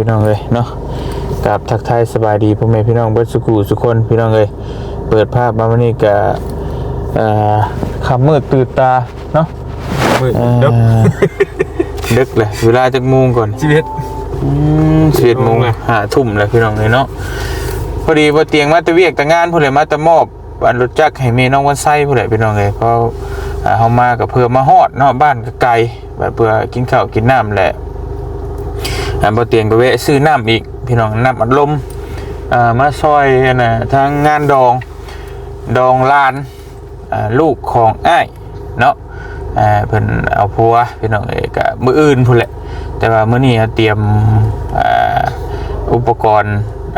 ພີ່ນ້ອງເອີຍເນາະ ກາບທັກທາຍສະບາຍດີພໍ່ແມ່ພີ່ນ້ອງເບິດສູ່ຜູ້ສູ່ຄົນ ພີ່ນ້ອງເອີຍ. ເປີດພາບມາມື້ນີ້ກະ ເອີ ຄ່ຳມືດຕື່ນຕາເນາະ ມືດ ເອີ ເດິກ ເດິກແຫຼະ. ເວລາຈັກໂມງກ່ອນ? ສິບເອັດ ອືມ ສິບເອັດໂມງ ຫ້າທຸ່ມແລ້ວ ພີ່ນ້ອງເອີຍເນາະ. ພໍດີບໍ່ຕຽງມາແຕ່ວຽກແຕ່ງານພຸ້ນແຫຼະ ມາແຕ່ມອບ ອັນລົດຈັກໃຫ້ແມ່ນ້ອງວັນໄຊພຸ້ນແຫຼະ ພີ່ນ້ອງເອີຍ. ເພາະ ອ່າ ເຮົາມາກໍເພື່ອມາຮອດເນາະ ບ້ານກໍໄກ ແບບເພື່ອກິນເຂົ້າກິນນ້ຳແຫຼະ. ອ່າ ບໍ່ຕຽງກໍແວະຊື້ນ້ຳອີກ ພີ່ນ້ອງ ນ້ຳອັດລົມ ອ່າ ມາຊ່ອຍ ອັນນ່າ ທາງງານດອງ ດອງຫຼານ ອ່າ ລູກຂອງອ້າຍເນາະ. ອ່າ ເພິ່ນເອົາຜົວ ພີ່ນ້ອງເອີຍ ກະມື້ອື່ນພຸ້ນແຫຼະ. ແຕ່ວ່າມື້ນີ້ເຮົາຕຽມ ອ່າ ອຸປະກອນ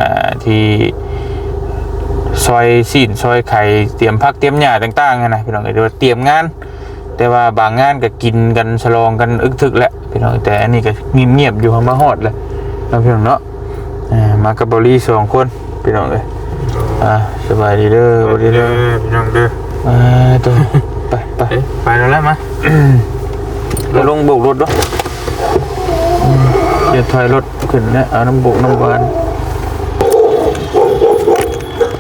ອ່າ ທີ່ຊອຍຊີ້ນຊອຍໄຂ່ ຕຽມຜັກຕຽມຫຍ້າຕ່າງໆ ຫັ້ນນະ ພີ່ນ້ອງເອີຍ. ແຕ່ວ່າຕຽມງານ ແຕ່ວ່າບາງງານກໍກິນກັນສະຫຼອງກັນອຶກທຶກແຫຼະ ພີ່ນ້ອງ. ແຕ່ອັນນີ້ກໍງຽບໆຢູ່ ເຮົາມາຮອດແລ້ວເນາະ ພີ່ນ້ອງເນາະ. ອ່າ ມາກັບເບົາລີສອງຄົນ ພີ່ນ້ອງເອີຍ. ອ່າ ສະບາຍດີເດີ ເບົາລີເດີ ພີ່ນ້ອງເດີ. ອ່າ ໂຕ ໄປ ໄປ ເອີ ໄປແລ້ວແຫຼະ ມາ ໄປລົງໂບກລົດເນາະ. ອືມ ດຽວຖອຍລົດຂຶ້ນແລ້ວ ເອົານ້ຳໂບກນ້ຳຫວານ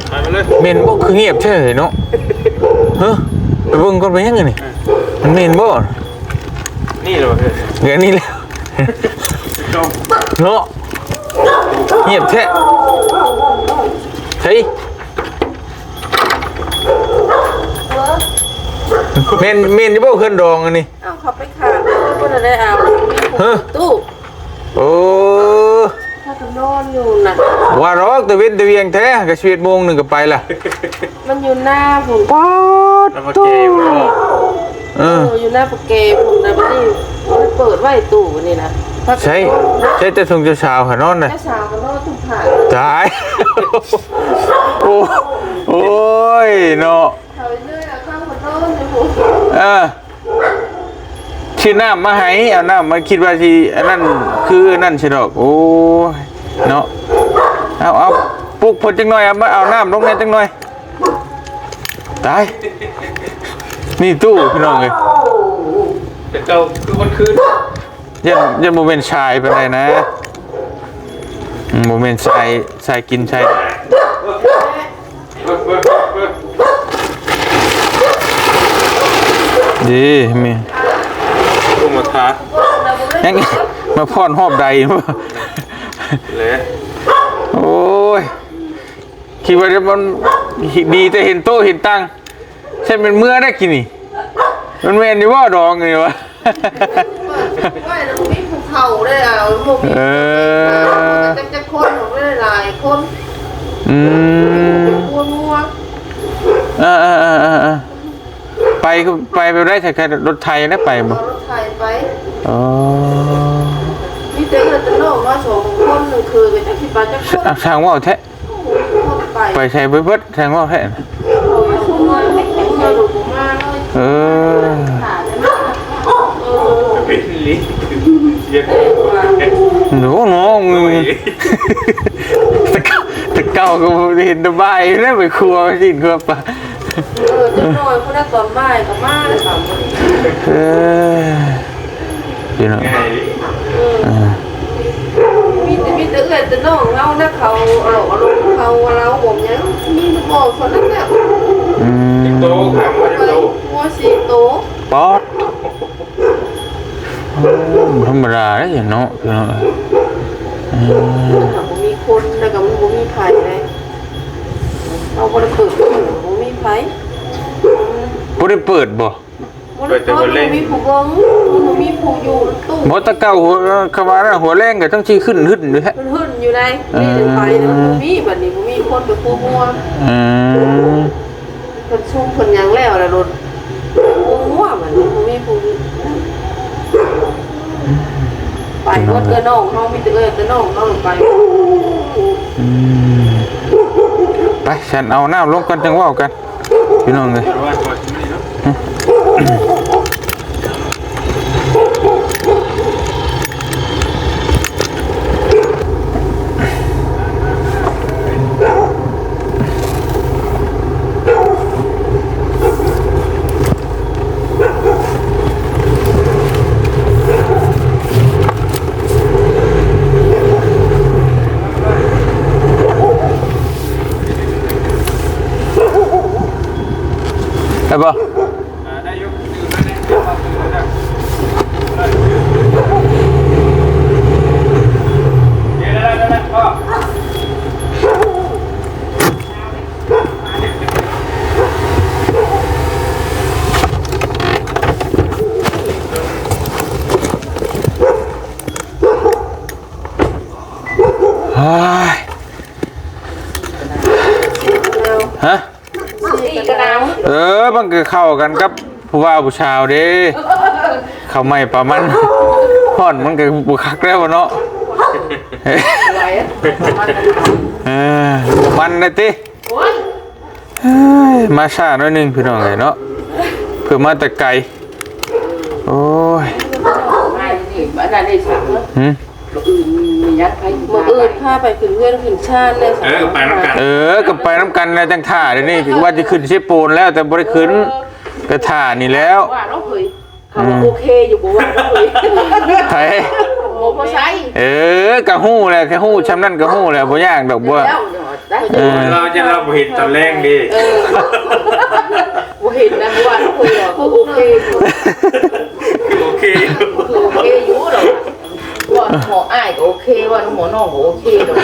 ໄປເລີຍ. ເໝັນບໍ່ ຄືງຽບແທ້ເນາະ? ຮະ ໄປເບິ່ງກ່ອນ ເປັນຫຍັງອັນນີ້? ມັນເໝັນບໍ່? ນີ້ແຫຼະ ເດືອນນີ້ແຫຼະ ເນາະ ງຽບແທ້. ໃສ ແມ່ນ ແມ່ນຢູ່ບໍ່ເຮືອນດອງອັນນີ້? ເອົາເຂົາໄປຂາຍ ເພິ່ນໄດ້ເອົາ ຮະ ຕູ້ ໂອ້ ພາກັນນອນຢູ່ນະ. ວ່າດອກ ແຕ່ເວັນແຕ່ວຽງແທ້ ກໍສິບເອັດໂມງໜຶ່ງກໍໄປລະ. ມັນຢູ່ໜ້າພຸ້ນ ປາດ ໜ້າປາເກບໍ່? ເອີ ເອີ ຢູ່ໜ້າປາເກພຸ້ນນະ. ບັດນີ້ເປີດໄວ້ຕູ້ນີ້ນະ ໃຊ້ ໃຊ້ແຕ່ຊຸມເຈົ້າສາວຫານອນນະ ເຈົ້າສາວກໍນອນທຸກທ່ານ. ຕາຍ ໂອ້ ໂອ້ຍເນາະ ເຂົາເລີຍເອົາເຂົ້າມານອນຢູ່ພຸ້ນ. ເອີ ຊື້ນ້ຳມາໃຫ້ ເອົານ້ຳມາ ຄິດວ່າຊິອັນນັ້ນ ຄືອັນນັ້ນຊິດອກ. ໂອ້ຍເນາະ ເອົາ ເອົາ ປຸກເພິ່ນຈັກໜ່ອຍ ເອົາມາ ເອົານ້ຳລົງແດ່ຈັກໜ່ອຍ. ຕາຍ ນີ້ຕູ້ ພີ່ນ້ອງເອີຍ ແຕ່ເກົ່າຄືມັນຄືນ ຍັງ ຍັງບໍ່ແມ່ນຊາຍປານໃດນະ. ອືມ ບໍ່ແມ່ນຊາຍ ຊາຍກິນຊາຍ ເບິ່ງ ເບິ່ງ ເບິ່ງ ເບິ່ງ ດີແມ່. ໂອ້ ມາທາ ຍັງມາຜ່ອນຮອບໃດແຫຼະ. ໂອ້ຍ ຄິດວ່າມັນດີແຕ່ເຫັນໂຕະເຫັນຕັ່ງ ຊັ້ນແມ່ນເມືອໄດ້ກິນນີ້. ມັນແມ່ນຢູ່ບໍ່ດອງນີ້ວະ? ໄວ້ແລ້ວບໍ່ມີຜູ້ເຖົ້າເດ້ ບໍ່ມີ ເອີ ຈັກ ຈັກຄົນ ບໍ່ໄດ້ຫຼາຍຄົນ. ອືມ ຄົວງົວ ເອີໆໆໆ ໄປ ໄປແບບໃດ? ໃຊ້ລົດໄຖໄດ້ໄປບໍ່? ເອົາລົດໄຖໄປ. ອໍ ມີແຕ່ເອື້ອຍແຕ່ນ້ອງມາສອງຄົນ ໜຶ່ງຄືນກໍຈັກຊິໄປຈັກຄົນ. ອ່າ ຊ່າງເວົ້າແທ້. ໄປໃສໄປເບິດ ແທງເວົ້າແທ້. ເອີ ໂນ ໂນ ແຕ່ເກົ່າ ແຕ່ເກົ່າກໍບໍ່ໄດ້ເຫັນແຕ່ບ່າຍແລ້ວ ໄປຄົວຊີ້ນຄົວປາ. ເອີ ຈັກໜ້ອຍພຸ້ນນະ ຕອນບ່າຍກໍມາແລ້ວ. ເອີ ພີ່ນ້ອງ ງ່າຍເດ. ເອີ ເອີ ມີແຕ່ ມີແຕ່ເອື້ອຍແຕ່ນ້ອງເຮົານະ ເຂົາເອົາ ເອົາລົງເຂົາວ່າລາວບໍ່ຫຍັງ ມີແຕ່ບອກເທົ່ານັ້ນແຫຼະ. ອືມ ສິງໂຕ ຖາມວ່າສິງໂຕ ງົວສີ່ໂຕ. ປອດ ໂອ້ ບໍ່ທຳມະດາເດ້ເນາະ ພີ່ນ້ອງ. ເອີ ບໍ່ມີຄົນ ແລ້ວກໍມັນບໍ່ມີໃຜເດ້ ເຮົາບໍ່ໄດ້ເປີດ ບໍ່ມີໃຜ. ບໍ່ໄດ້ເປີດບໍ່? ບໍ່ໄດ້ເປີດ ບໍ່ມີຜູ້ເບິ່ງ ບໍ່ມີຜູ້ຢູ່ຕູ້. ບໍ່ ແຕ່ເກົ່າຫົວ ຄຳວ່ານັ້ນ ຫົວແລງກໍຕ້ອງຊິຂຶ້ນຫຶ້ນຢູ່ແທ້ ຂຶ້ນຫຶ້ນຢູ່ໃດ. ເອີ ນີ້ໄປແລ້ວບໍ່ມີ ບັດນີ້ບໍ່ມີຄົນໄປຄົວງົວ. ອືມ ເພິ່ນຊຸມເພິ່ນຫຍັງແລ້ວລະ ລົດຄົວງົວ ບັດນີ້ບໍ່ມີຜູ້ ໄປໝົດເອື້ອຍນ້ອງເຮົາ ມີແຕ່ເອື້ອຍແຕ່ນ້ອງເຮົາໄປ. ອືມ ໄປ ຊັ້ນເອົານ້ຳລົງກ່ອນ ຈັ່ງເວົ້າກັນ. ພີ່ນ້ອງເອີຍ ເ ບໍ່? ອ່າ ໄດ້ຢູ່ ຕື່ນມາແດ່ ຕື່ນມາແດ່ ເດີ ເດີ ເດີ ເດີ ພໍ. ຮະ? ເອີ ມັນກໍເຂົ້າກັນກັບຜູ້ບ່າວຜູ້ສາວເດ້ ເຂົ້າໃໝ່ປາມັນ ຮ້ອນມັນກໍບໍ່ຄັກແລ້ວເນາະ ເອີ ມັນໄດ້ຕິ ໂອ້ຍ ເອີຍ ມາຊ້າໜ້ອຍໜຶ່ງພີ່ນ້ອງເອີຍເນາະ ເພື່ອມາແຕ່ໄກ ໂອ້ຍ ຫື? ມື້ອື່ນພາໄປຂຶ້ນເຮືອນຂຶ້ນຊານແດ່ ເອີ ໄປນຳກັນ ເອີ ກໍໄປນຳກັນແຫຼະ ຈັ່ງຖ້າ ດຽວນີ້ວ່າຈະຂຶ້ນເຊໂປນແລ້ວ ແຕ່ບໍ່ໄດ້ຂຶ້ນ ເອີ ກໍຖ້ານີ້ແລ້ວ ວ່າເນາະເຮີຍ ອືມ ເຂົາວ່າໂອເຄຢູ່ບໍ່ວ່າເນາະເຮີຍ ໃຜ? ໂອ້ ບໍ່ໃສ່ ເອີ ກໍຮູ້ແຫຼະ ແຄ່ຮູ້ຊ່ຳນັ້ນກໍຮູ້ແລ້ວ ບໍ່ຍາກດອກ ບໍ່ ແລ້ວເນາະ ເອີ ລາວ ລາວບໍ່ເຫັນຕອນແລງເດ້ ເອີ ບໍ່ເຫັນນະ ບໍ່ວ່າເນາະເຮີຍດອກ ຄືໂອເຄຢູ່ ຄືໂອເຄຢູ່ ຄືໂອເຄຢູ່ດອກ. ວ່າໝໍອ້າຍກໍໂອເຄ ວ່າໝໍນ້ອງກໍໂອເຄດອກ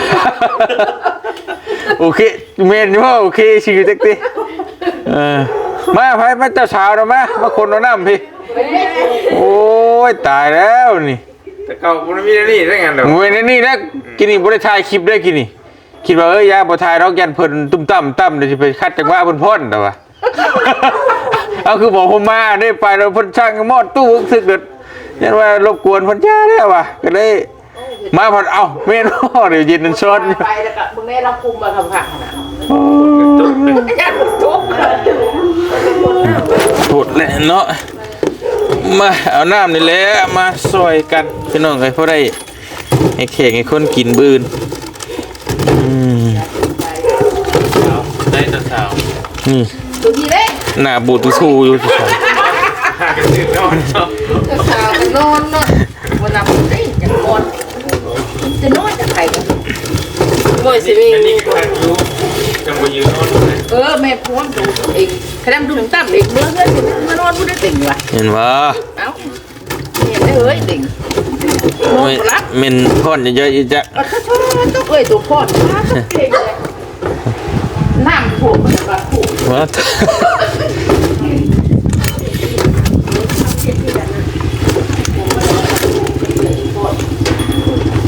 ໂອເຄ ແມ່ນຢູ່ ໂອເຄຊື່ຈັກຕິ ເອີ ມາ ໃຜມາ ເຈົ້າສາວນະ ມາ ມາຄົນເອົານ້ຳພີ້ ໂອ້ຍ ຕາຍແລ້ວນີ້ ແຕ່ເກົ່າບໍ່ໄດ້ມີແນວນີ້ໄດ້ງານດອກ ບໍ່ແມ່ນແນວນີ້ນະ ກິນນີ້ບໍ່ໄດ້ຖ່າຍຄລິບເດ້ ກິນນີ້ ຄິດວ່າ ເອີຍ ຢ່າບໍ່ຖ່າຍດອກ ຢ້ານເພິ່ນຕຸ້ມຕ່ຳຕ່ຳ ດຽວຊິໄປຂັດຈັງຫວະເພິ່ນພ້ອນ ແຕ່ວ່າ ເອົາ ຄືບໍ່ ຜົມມາເດ້ ໄປແລ້ວເພິ່ນສັ່ງໝໍດຕູ້ເຖິກເດີ ຢ້ານວ່າລົບກວນເພິ່ນ ຢ່າແລ້ວວ່າ ກໍເລີຍມາພັດ ເອົ້າ ແມ່ນບໍ່ ດຽວເຢັນຊອນຢູ່ ໄປແລ້ວກໍເບິ່ງແນ່ລຳໂພງວ່າທຳຄັກຫັ້ນນະ ໂອ້ຍ ຢ້ານຕົກ ໂພດແຫຼະເນາະ ມາເອົານ້ຳນີ້ແຫຼະ ມາຊ່ອຍກັນ ພີ່ນ້ອງເອີຍ ພໍໄດ້ ໃຫ້ແຂກໃຫ້ຄົນກິນມື້ອື່ນ ອືມ ເອົາ ໄດ້ແຕ່ສາວ ນີ້ ໂຕນີ້ເດ້ ໜ້າບູດຕູ່ຢູ່ ຫາກັນຕື່ນນອນເນາະ ສາວກໍນອນເນາະ ບໍ່ຫຼັບເດ້ ຢາກນອນ ຈະນອນຈະໄປ ໂອ້ຍ ຊິມີ ອັນນີ້ກໍຄັກຢູ່ ຈັ່ງບໍ່ຢືນນອນ ເອີ ແມ່ນພວມຕົວເອງ ຂະໜາດດຸ່ມຕ່ຳເອງ ເມື່ອເຮືອນ ມານອນບໍ່ໄດ້ເຕັມວ່າ ເຫັນບໍ່? ເອົ້າ ແມ່ນເດີເອີຍ ເຕັງ ນອນບໍ່ຫຼັບ ແມ່ນ ແມ່ນພ້ອນເຍີະໆ ອີກຈະ ປະຊາຊົນຕົກເອີຍ ຕົວພ້ອນ ເກັ່ງເລີຍ ນ້ຳຖ້ວມມັນກໍຖ້ວມ ວ່າ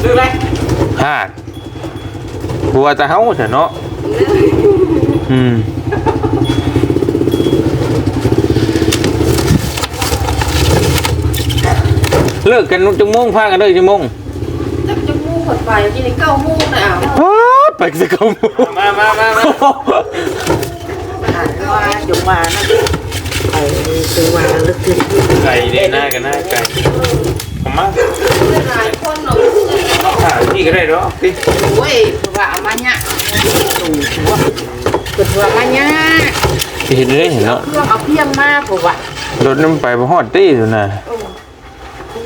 ຊື້ໄດ້ ຮາດ ບໍ່ວ່າແຕ່ເຮົາຊະເນາະ ອືມ ເລີກກັນຈັກໂມງ ພາກັນເລີກຈັກໂມງ? ຈັກ ຈັກໂມງຂ້ອຍໄປ ກິນເກົ້າໂມງນະ ອ້າວ ໄປແຕ່ເກົ້າໂມງ ມາ ມາ ມາ ມາ ຈງວ່ານະ ໄປ ຈງວ່າເລິກ ໄກເດ້ ໜ້າກໍໜ້າໄກ ເຂົ້າມາ ຫຼາຍຄົນເນາະ ຫາທີ່ກໍໄດ້ດອກຕິ ໂອ້ຍ ເພິ່ນວ່າເອົາມາຍາກ ເພິ່ນວ່າມາຍາກ ຊິເຮັດໄດ້ເນາະ ເຄື່ອງເອົາພຽງມາ ເພິ່ນວ່າ ລົດນຳໄປບໍ່ຮອດຕິ ຢູ່ນະ ເອີ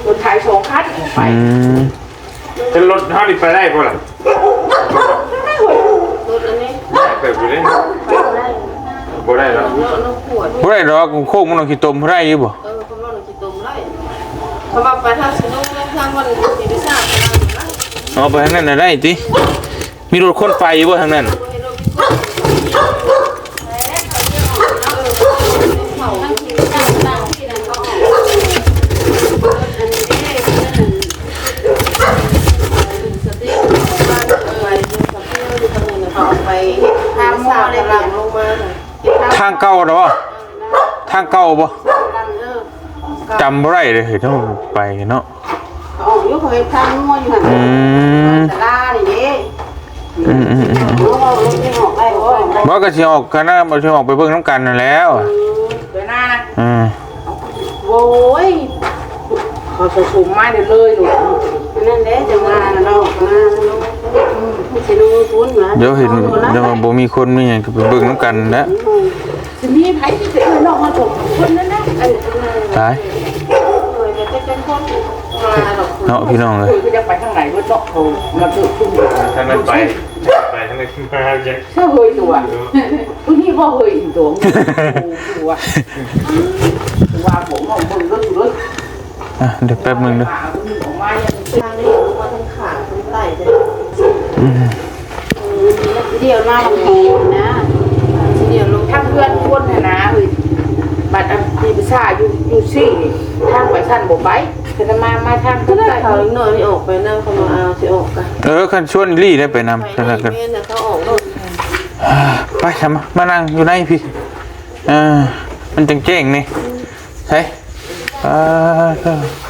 ລົດໄຖສອງຄັນອອກໄປ ອືມ ເປັນລົດເຮົານີ້ໄປໄດ້ບໍ່ລະ? ລົດອັນນີ້ ໄປບໍ່ໄດ້ ບໍ່ໄດ້ດອກ ບໍ່ໄດ້ດອກ ໂຄ້ງມັນຕ້ອງຂີ້ຕົມໄດ້ຢູ່ບໍ່? ເອີ ເຂົາເວົ້າໜັງຂີ້ຕົມໄດ້ ເຂົາວ່າໄປທາງຊິໂນ ທາງວັນທີ່ໄປສ້າງ ເອົາໄປທາງນັ້ນນະໄດ້ຕິ ມີລົດຄົນໄປຢູ່ບໍ່ທາງນັ້ນ? ທາງເກົ່າເນາະ ທາງເກົ່າບໍ່? ຈຳບໍ່ໄດ້ເລີຍ ເຮົາໄປເນາະ ອອກຢູ່ ເຂົາເຮັດຟາມງົວຢູ່ຫັ້ນ ອືມ ຕະຫຼາດນີ້ເດ້ ອືມໆໆ ບໍ່ ກໍຊິອອກກັນນະ ຊິອອກໄປເບິ່ງນຳກັນນັ້ນແຫຼະ ເອີ ໄປນານະ ເອີ ໂອ້ຍ ເຂົາສະສົມມາເລີຍລູກ ອັນນັ້ນແຫຼະ ຈັ່ງວ່າເນາະ ມາເນາະ ອືມ ຊິລົງທຶນນະ ດຽວເຫັນ ດຽວວ່າບໍ່ມີຄົນມີຫຍັງ ກໍໄປເບິ່ງນຳກັນນະ ອືມ ຊິມີໃຜທີ່ໄປເອີ້ນນ້ອງມາສົມຄົນນັ້ນນະ ອັນ ຕາຍ ເອີ ແຕ່ເປັນຄົນເນາະ ພີ່ນ້ອງເອີຍ ຄືຈະໄປທາງໃດເບິດເນາະ ເຂົາມາເຈີຄຸມກັນ ທາງນັ້ນໄປ ໄປ ມາຫາແຈກ ເຈົ້າເຮີ້ຍຕົວ ຜູ້ນີ້ບໍ່ເຮີ້ຍອີກຕົວ ຕົວ ຕົວ ບໍ່ເບິ່ງເດີ ເດີ ອ່ະ ດຽວແປັບໜຶ່ງເດີ ມານີ້ ມາທາງຂ້າງ ທາງໃຕ້ເດີ ອືມ ເອີ ດຽວມາບາງໂມງນະ ດຽວລົງທາງເຮືອນຄົນຫັ້ນນະ ເຮີ້ຍ ບັດອັນທີ່ປະຊາຢູ່ ຢູ່ຊີ້ນີ້ ທາງໄປຊັ້ນບໍ່ໄປ ເພິ່ນມາ ມາທາງ ເຂົາເດັກນ້ອຍນີ້ອອກໄປນຳ ເຂົາມາເອົາ ຊິອອກກະ ເອີ ຄັນຊວນລີ້ໄດ້ໄປນຳ ໄປນີ້ ແມ່ນນະ ເຂົາອອກໂລດ ໄປຊະ ມາ ມານັ່ງຢູ່ໃນພີ້ ເອີ ມັນຈັ່ງແຈ້ງນີ້ ໃສ ອ່າ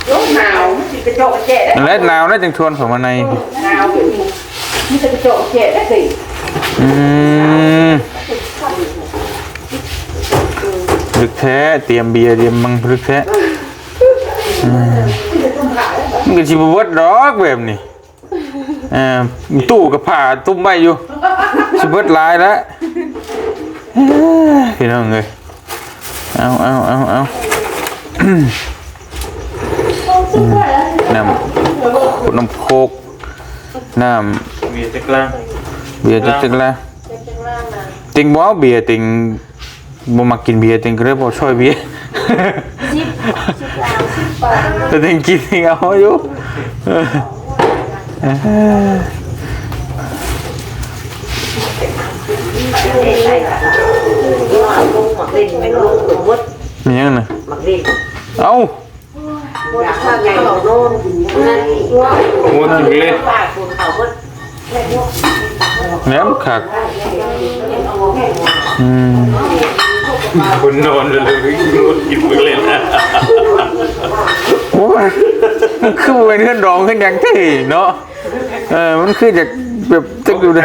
ໂອ້ ໜາວ ມັນຊິກະເຈາະກະແຈະໄດ້ ນັ້ນແຫຼະ ໜາວແລ້ວຈຶ່ງຊວນເຂົ້າມາໃນ ໜາວ ມີແຕ່ກະເຈາະກະແຈະໄດ້ ອືມ ລຶກແທ້ ຕຽມເບຍ ຕຽມມັງ ລຶກແທ້ ອືມ ມັນກະຊິບໍ່ເບິດດອກແບບນີ້. ເອີ ຕູ້ກັບຜ້າຕຸ້ມໄວ້ຢູ່ ຊິເບິດຫຼາຍແລ້ວ ເອີ ພີ່ນ້ອງເອີຍ ເອົາ ເອົາ ເອົາ ເອົາ ນ້ຳ ນ້ຳໂຄກ ນ້ຳ ເບຍຈັກລັງ ເບຍຈັກ ຈັກລັງ ເຕັງບໍ່ເອົາເບຍ ເຕັງ ບໍ່ມັກກິນເບຍ ເຕັງກະເລີຍບໍ່ຊ່ອຍເບຍ ສິບ ສິບ ສິບປາຍ ແຕ່ເຕັງກິນເຕັງເອົາຢູ່ ມີຫຍັງນະ ເອົ້າ ໂອ້ ກິນເລີຍ ແນມຄັກ ອືມ ຄົນນອນເລີຍ ກິນເລີຍ ໂອ້ຍ ມັນຄືເປັນເຮືອນດອງເຮືອນຫຍັງແທ້ເນາະ ເອີ ມັນຄືຈະແບບຈັກຢູ່ເດ້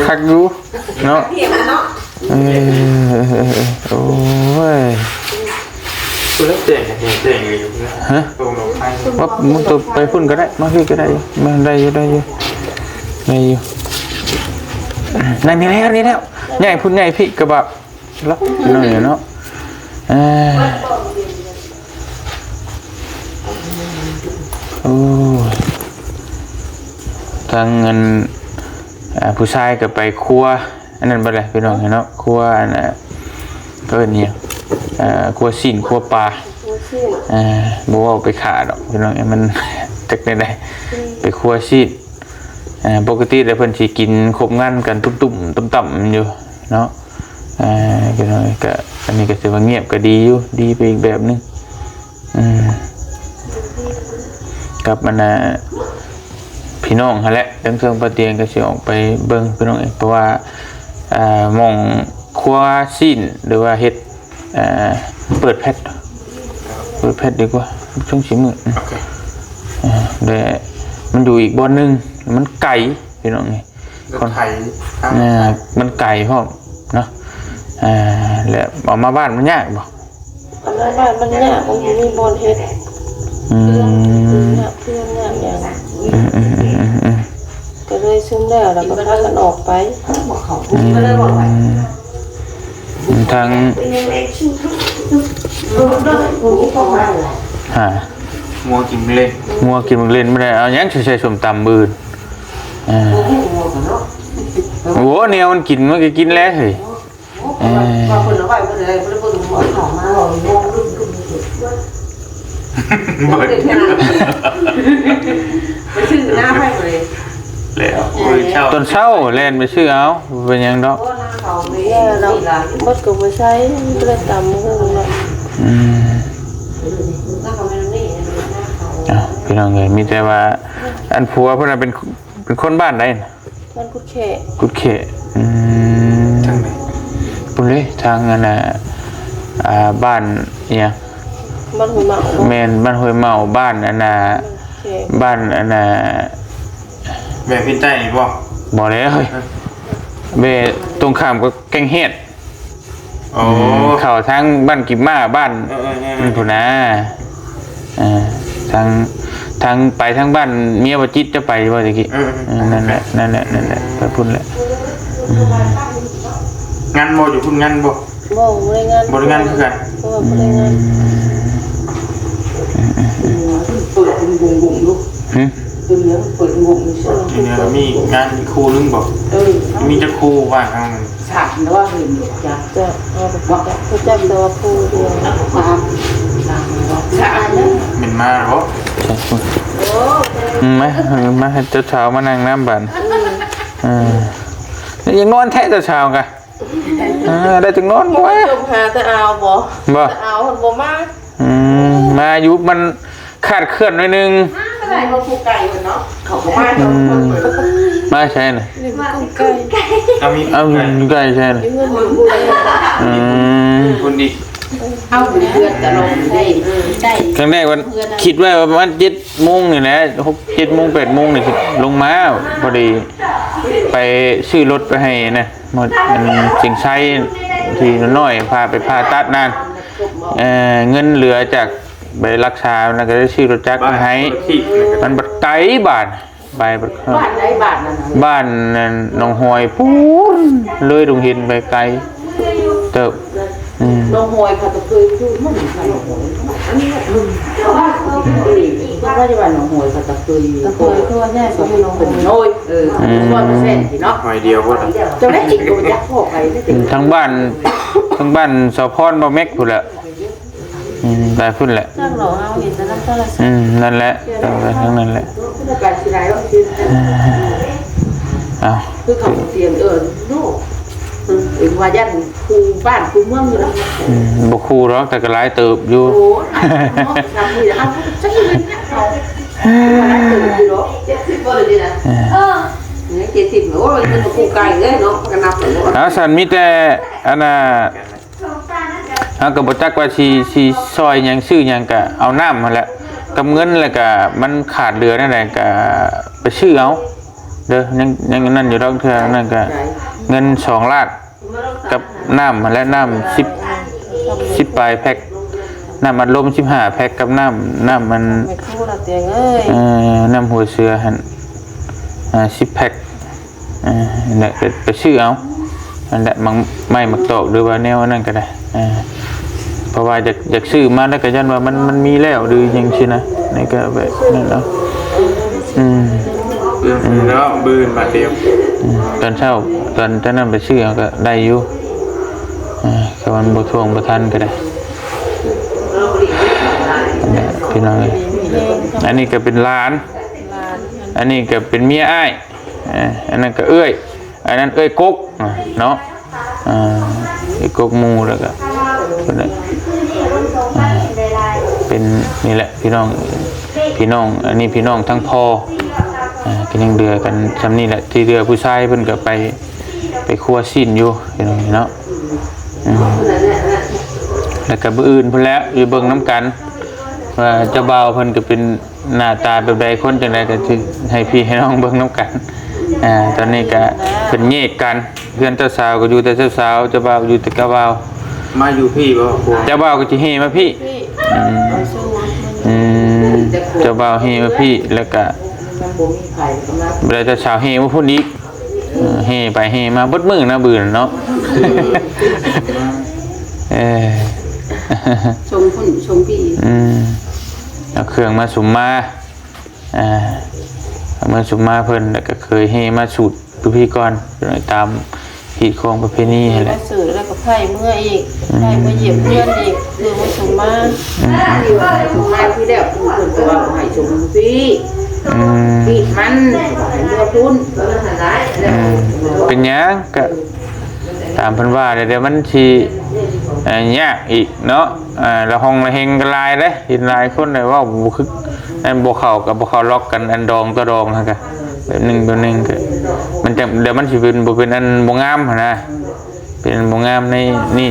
ຄັກຢູ່ ເນາະ ເອີ ໂອ້ຍ ຜູ້ໃດແຈ້ງ ແຈ້ງຢູ່ ຮະ ວ່າມຶງໂຕໄປພຸ້ນກະໄດ້ ມາພີ້ກະໄດ້ຢູ່ ມາໄດ້ຢູ່ ໄດ້ຢູ່ ໄດ້ຢູ່ ນັ້ນນີ້ແລ້ວ ນີ້ແລ້ວ ໃຫຍ່ພຸ້ນໃຫຍ່ພີ້ກະບະ ລັກໜ້ອຍເນາະ ເອີ ໂອ້ຍ ທາງອັນ ອ່າ ຜູ້ຊາຍກະໄປຄົວ ອັນນັ້ນເບິດແຫຼະພີ່ນ້ອງເນາະ ຄົວອັນ ເອີ້ນຫຍັງ ເອີ ຄົວຊີ້ນຄົວປາ ຄົວຊີ້ນ ເອີ ບໍ່ເວົ້າໄປຂ້າດອກພີ່ນ້ອງ ມັນຈັກແນວໃດ ອືມ ໄປຄົວຊີ້ນ ເອີ ປົກກະຕິແລ້ວເພິ່ນຊິກິນຄົບງານກັນຕຸ້ມໆຕ່ຳໆຢູ່ເນາະ ເອີ ພີ່ນ້ອງ ກະ ອັນນີ້ກະຖືວ່າງຽບກະດີຢູ່ ດີໄປອີກແບບໜຶ່ງ. ອືມ ກັບອັນນ່າ ພີ່ນ້ອງຫັ້ນແຫຼະ ເຖິງເທິງປະຕຽງກະຊິອອກໄປເບິ່ງພີ່ນ້ອງເອີຍ ເພາະວ່າ ອ່າ ໝ່ອງຄົວຊີ້ນ ຫຼືວ່າເຮັດ ອ່າ ເປີດແຟດ ເປີດແຟດດີກວ່າ ຊ່ວງຊິມືດ ໂອເຄ ອ່າ ແລະ ມັນຢູ່ອີກບ່ອນໜຶ່ງ ມັນໄກພີ່ນ້ອງເອີຍ. ລົດໄຖ ອ່າ ມັນໄກພ້ອມເນາະ ອ່າ ແລ້ວເອົາມາບ້ານມັນຍາກບໍ່? ເອົາມາບ້ານມັນຍາກ ມັນບໍ່ມີບ່ອນເຮັດ ອືມ ຍາກເພື່ອນຍາກຫຍັງ ອືມໆ ກະເລີຍຊຸມແລ້ວ ແລ້ວກະພາກັນອອກໄປ ອືມ ທາງ ຮະ ງົວກິນເຫຼັນ ງົວກິນເຫຼັນບໍ່ໄດ້ ເອົາຫຍັງໃສ່ ໃສ່ສົ້ມຕຳມື້ອື່ນ? ອ່າ ໂອ້ ແນວມັນກິນ ມັນກະກິນແຫຼະເຮີ້ຍ ເອີ ວ່າເພິ່ນເອົາໄວ້ບໍ່ໄດ້ ບໍ່ໄດ້ເບິ່ງ ເອົາເຂົ້າມາ ເອົາລົງ ໄປຊື້ໜ້າໄປເລີຍ ແລ້ວ ມື້ເຊົ້າ ຕອນເຊົ້າແລ່ນໄປຊື້ເອົາ ບໍ່ເປັນຫຍັງດອກ ບໍ່ນາເຂົາ ເອີ ເນາະ ເບິດກະບໍ່ໃຊ້ ບໍ່ໄດ້ຕຳໝາກຫຸ່ງເນາະ ອືມ ເອົາ ພີ່ນ້ອງເອີຍ ມີແຕ່ວ່າ ອັນຜົວເພິ່ນນະເປັນ ເປັນຄົນບ້ານໃດນະ? ບ້ານກຸດແຂ ກຸດແຂ ອືມ ທາງໃດ? ພຸ້ນເດ້ ທາງອັນນ່າ ອ່າ ບ້ານອີ່ຫຍັງ? ບ້ານຫ້ວຍເມົາບໍ່? ແມ່ນ ບ້ານຫ້ວຍເມົາ ບ້ານອັນນ່າ ບ້ານອັນນ່າ ແບບພິນໃຕ້ນີ້ບໍ່? ບໍ່ແລ້ວເຮີ້ຍ ແບບຕົງຂ້າມກັບແກ້ງແຮດ. ອໍ ອືມ ເຂົ້າທາງບ້ານກິບມ້າ ບ້ານ ເອີໆໆ ນັ້ນພຸ້ນນາ ເອີ ທາງ ທາງ ໄປທາງບ້ານເມຍບໍ່ຈິດ ເຈົ້າໄປບໍ່ຕະກີ້? ເອີໆ ເອີ ນັ້ນແຫຼະ ນັ້ນແຫຼະ ນັ້ນແຫຼະ ໄປພຸ້ນແຫຼະ ອືມ ງານບໍ່ ຢູ່ພຸ້ນງານບໍ່? ບໍ່ ບໍ່ໄດ້ງານ ບໍ່ໄດ້ງານຄືກັນ ບໍ່ ບໍ່ໄດ້ງານ ອືມ ເປີດບຸ້ງໆໆ ຫື? ເປັນຫຍັງເປີດງົບຢູ່ຊັ້ນ? ນີ້ນະ ມີງານອີກຄູ່ໜຶ່ງບໍ? ເອີ ມີຈັກຄູ່ບ້ານເຮົານັ້ນ? ສາມແລ້ວວ່າເຫັນຢູ່ ຈັກ ຈະເອົາໄປຈັກ ຈະຈັກແຕ່ວ່າຄູ່ດຽວ ສາມ ສາມແລ້ວ ແມ່ນມາແລ້ວບໍ? ໂອ້ ອືມ ມາ ມາໃຫ້ເຈົ້າສາວມານັ່ງນຳບາດ ເອີ ເອີ ຍັງນອນແທ້ເຈົ້າສາວກະ ເອີ ໄດ້ຈັ່ງນອນບໍ່ວະ? ຈົມຫາຕາອາວບໍ? ບໍ່ ຕາອາວເພິ່ນບໍ່ມາ ອືມ ມາຢູ່ ມັນຂາດເຄື່ອນໜ້ອຍໜຶ່ງ ມາບໍ່ໄດ້ ບໍ່ຜູ້ໄກເພິ່ນເນາະ ເຂົາບໍ່ມາ ອືມ ມາໃສນະ? ມາກຸ້ງໄກ່ ເອົາມີ ເອົາມີກຸ້ງໄກ່ໃສນະ? ຢູ່ເຮືອນຢູ່ຜູ້ໃດ ອືມ ຄົນດີ ເອົາເພື່ອນຕະຫຼອດໄດ້ ໄດ້ ຄັ້ງແລກວ່າຄິດໄວ້ວ່າປະມານເຈັດໂມງນີ້ແຫຼະ ຫົກ ເຈັດໂມງ ແປດໂມງນີ້ຊິລົງມາ ພໍດີໄປຊື້ລົດໄປໃຫ້ນະ ໝໍ ອັນ ຊຽງໄຊ ທີ່ນ້ອຍ ພາໄປຜ່າຕັດນັ້ນ ເອີ ເງິນເຫຼືອຈາກໄປລັກສານັ້ນ ກໍໄດ້ຊື້ລົດຈັກມາໃຫ້ ມັນບັດໄກບາດ ໄປບັດ ບ້ານໃດບ້ານນັ້ນນະ? ບ້ານນັ້ນໜອງຫອຍພຸ້ນ ເລີຍດົງເຫັນໄປໄກເຕີບ ອືມ ໜອງຫອຍ ເຂົາຈະເຄີຍຢູ່ມັນ ໜອງຫອຍ ອັນນີ້ ເອີ ເພິ່ນວ່າຢູ່ບ້ານໜອງຫອຍ ເຂົາຈະເຄີຍຢູ່ ຕະເຄີຍ ຄືວ່າຍ້າຍໄປໜອງຫອຍ ໂອ້ຍ ເອີ ອືມ ສ່ວນເປີເຊັນເນາະ ຫອຍດຽວພຸ້ນ ເຈົ້າໄດ້ຈິດກໍບໍ່ຈັກພໍໄປເດ້ ອືມ ທາງບ້ານ ທາງບ້ານສາວພອນ ບ່າວແມັກພຸ້ນແຫຼະ ອືມ ໄປພຸ້ນແຫຼະ ຈັກເນາະ ເຮົາເຫັນແຕ່ນຳໂທລະສັບ ອືມ ນັ້ນແຫຼະ ເອີ ທາງນັ້ນແຫຼະ ໄປຊິໄດ້ດອກ ເອີ ເອົາ ຄືເຂົາຕຽນ ເອີ ໂນ ເອີ ວ່າຢ້ານຄູ່ບ້ານຄູ່ເມືອງຢູ່ເນາະ ອືມ ບໍ່ຄູ່ດອກ ແຕ່ກໍຫຼາຍເຕີບຢູ່ ໂອ້ຍ ເນາະ ຊຳນີ້ລະ ເອົາ ຈັກເປັນຫຍັງເອົາ ຫຼາຍເຕີບຢູ່ເນາະ ເຈັດສິບບໍ່ເລີຍນີ້ນະ ເອີ ເອີ ເຈັດສິບ ໂອ້ຍ ມັນກໍຄູ່ໄກເລີຍເນາະ ກໍນັບເອົາ ເອົາ ຊັ້ນມີແຕ່ ອັນນ່າ ເຮົາກໍບໍ່ຈັກວ່າຊິ ຊິຊ່ອຍຫຍັງ ຊື້ຫຍັງ ກໍເອົານ້ຳຫັ້ນແຫຼະ ກັບເງິນ ແລ້ວກໍມັນຂາດເຫຼືອແນວໃດ ກໍໄປຊື້ເອົາເດີ ຍັງ ຍັງອັນນັ້ນຢູ່ດອກ ເທື່ອນັ້ນກໍເງິນສອງລ້ານ ກັບນ້ຳຫັ້ນແຫຼະ ນ້ຳສິບ ສິບປາຍແພັກ ນ້ຳອັດລົມສິບຫ້າແພັກ ກັບນ້ຳ ນ້ຳມັນ ແມ່ຄູລະຕຽງເອີຍ ເອີ ນ້ຳຫົວເສືອຫັ້ນ ອ່າ ສິບແພັກ ອ່າ ນັ້ນແຫຼະ ໄປ ໄປຊື້ເອົາ ນັ້ນແຫຼະ ໝາກໄມ້ໝາກຕອກ ຫຼືວ່າແນວອັນນັ້ນກໍໄດ້ ອ່າ ເພາະວ່າຢາກ ຢາກຊື້ມາແລ້ວກໍຢ້ານວ່າມັນ ມັນມີແລ້ວ ຫຼືຫຍັງຊີ້ນະ ນີ້ກໍແບບນັ້ນເອົາ ອືມ ອືມ ເນາະ ມື້ອື່ນມາຕຽມ ອືມ ຕອນເຊົ້າ ຕອນ ຕອນນັ້ນໄປຊື້ເອົາກໍໄດ້ຢູ່ ອ່າ ຖ້າມັນບໍ່ທ່ວງບໍ່ທັນກໍໄດ້ ນັ້ນແຫຼະ ພີ່ນ້ອງເອີຍ ອັນນີ້ກໍເປັນຫຼານ ອັນນີ້ກໍເປັນເມຍອ້າຍ ອ່າ ອັນນັ້ນກໍເອື້ອຍ ອັນນັ້ນເອື້ອຍກົກເນາະ ອ່າ ເອື້ອຍກົກໝູ່ ແລ້ວກໍເພິ່ນ ອ່າ ເປັນ ນີ້ແຫຼະ ພີ່ນ້ອງ ພີ່ນ້ອງ ອັນນີ້ພີ່ນ້ອງທາງພໍ່ ອ່າ ກໍຍັງເຫຼືອກັນຊ່ຳນີ້ແຫຼະ ທີ່ເຫຼືອຜູ້ຊາຍເພິ່ນກໍໄປ ໄປຄົວຊີ້ນຢູ່ ພີ່ນ້ອງເນາະ ອືມ ແລ້ວກໍມື້ອື່ນພຸ້ນແຫຼະ ຢູ່ເບິ່ງນຳກັນ ວ່າເຈົ້າບ່າວເພິ່ນກໍເປັນ ໜ້າຕາແບບໃດ ຄົນຈັ່ງໃດ ກໍຊິໃຫ້ພີ່ໃຫ້ນ້ອງເບິ່ງນຳກັນ ອ່າ ຕອນນີ້ກໍເພິ່ນແຍກກັນ ເຮືອນເຈົ້າສາວກໍຢູ່ແຕ່ເຈົ້າສາວ ເຈົ້າບ່າວຢູ່ແຕ່ເຈົ້າບ່າວ ມາຢູ່ພີ້ບໍ່? ເຈົ້າບ່າວກໍຊິແຫ່ມາພີ້ ພີ້ ອືມ ອືມ ເຈົ້າບ່າວແຫ່ມາພີ້ ແລ້ວກໍບໍ່ໄດ້ ເຈົ້າສາວແຫ່ມາພຸ້ນອີກ ເອີ ແຫ່ໄປແຫ່ມາເບິດມື້ນະ ບືນເນາະ ເອີ ຊົງພຸ້ນຊົງພີ້ ອືມ ເອົາເຄື່ອງມາສຸມມາ ອ່າ ເອົາມາສຸມມາເພິ່ນ ແລ້ວກໍເຄີຍແຫ່ມາສູດຢູ່ພີ້ກ່ອນ ຕາມຮີດຄອງປະເພນີຫັ້ນແຫຼະ ມາສູດແລ້ວກໍໄຜເມືອອີກ ອືມ ໄຜເມືອຢຽບເຮືອນອີກ ຄືມາສຸມມາ ອືມ ມາທີ່ແລ້ວເພິ່ນກໍວ່າໃຫ້ຊົງພີ້ ອືມ ປີມັນໃຫ້ເມືອພຸ້ນ ອືມ ເປັນຫຍັງ ກໍຕາມເພິ່ນວ່າແຫຼະ ດຽວມັນຊິ ເອີ ຍາກອີກເນາະ ອ່າ ລະຫົງລະເຮັງກໍຫຼາຍເດ້ ເຫັນຫຼາຍຄົນໄດ້ເວົ້າບໍ່ຄື ອັນບໍ່ເຂົ້າກັບບໍ່ເຂົ້າລັອກກັນ ອັນດອງຕໍ່ດອງຫັ້ນກະ ແບບໜຶ່ງແບບໜຶ່ງກະ ມັນຈະ ດຽວມັນຊິເປັນ ບໍ່ເປັນອັນບໍ່ງາມຫັ້ນນະ ເປັນອັນບໍ່ງາມໃນນີ້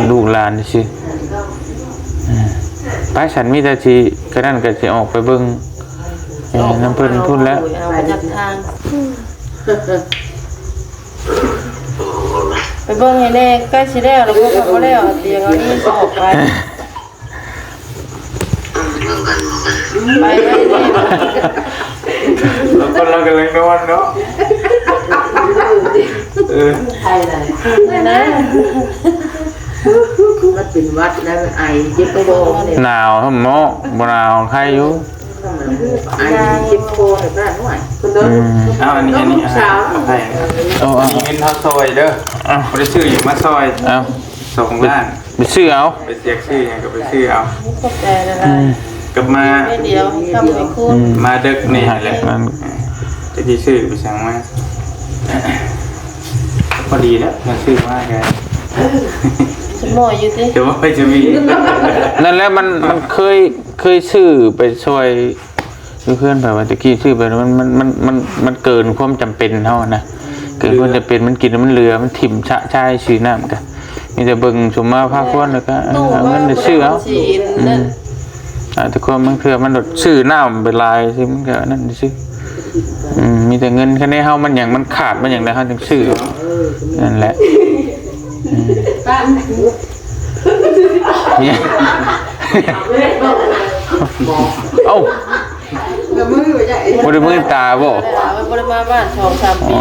ລູກຫຼານຊື່ ອືມ ໄປ ສັນມີແຕ່ຊິ ກະນັ້ນກະຊິອອກໄປເບິ່ງ ເອີ ນຳເພິ່ນພຸ້ນແຫຼະ ເອົາໄປຈັກທາງ ໄປເບິ່ງໃຫ້ແດ່ ໃກ້ຊິແລ້ວແລ້ວ ບໍ່ທັນບໍ່ແລ້ວ ຕຽງເອົານີ້ອອກໄປ ໄປເລີຍ ແລ້ວກໍລາວກຳລັງນອນເນາະ ເອີ ໄປໄດ້ ໄປໄດ້ ມັນເປັນຫວັດນະ ໄອ ເຈັບກະບອກ ໜາວເນາະ ບໍ່ໜາວ ໄຂ້ຢູ່ ທຳມະ ອັນເຈັບຄໍແບບນັ້ນ ໂອ້ຍ ເພິ່ນເດີ ອືມ ເອົາ ອັນນີ້ ອັນນີ້ ລູກສາວ ເອົາໄປ ເອົາ ອັນນີ້ເງິນເຮົາຊ່ອຍເດີ ເອົາ ບໍ່ໄດ້ຊື້ຫຍັງມາຊ່ອຍ ເອົາ ສອງລ້ານ ໄປຊື້ເອົາ ໄປເສຍຊື້ຫຍັງກໍໄປຊື້ເອົາ ຂອບໃຈຫຼາຍໆ ອືມ ກັບມາ ໄປດຽວ ອືມ ມາເດິກນີ້ແຫຼະ ນັ້ນ ຈະຊິຊື້ໄປສັ່ງມາ ພໍດີແລ້ວ ມາຊື້ມາກໍ ສະໝໍຢູ່ຕິ ຈະບໍ່ໄປຈະມີ ນັ້ນແຫຼະ ມັນ ມັນເຄີຍ ເຄີຍຊື້ໄປຊ່ອຍ ຢູ່ເຮືອນໄປວ່າ ແຕ່ກີ້ຊື້ໄປ ມັນ ມັນ ມັນ ມັນ ມັນເກີນຄວາມຈຳເປັນເຮົານະ ເກີນຄວາມຈຳເປັນ ມັນກິນແລ້ວມັນເຫຼືອ ມັນຖິ້ມຊະຊາຍ ຊື້ນ້ຳກະມີແຕ່ເບິ່ງສົມມາພາຄວນ ແລ້ວກະ ເອີ ເອົາເງິນໄປຊື້ເອົາ ອືມ ອາດຈະຄວາມ ບາງເທື່ອມັນໂດດຊື້ນ້ຳໄປຫຼາຍ ຊື້ມັນກະນັ້ນຊື່ ອືມ ມີແຕ່ເງິນ ຄັນໃນເຮົາມັນຫຍັງ ມັນຂາດມັນຫຍັງແລ້ວ ເຮົາຈຶ່ງຊື້ ນັ້ນແຫຼະ ອືມ ເອົ້າ ບໍ່ໄດ້ມືຕາບໍ່? ບໍ່ໄດ້ມາບ້ານສອງສາມປີ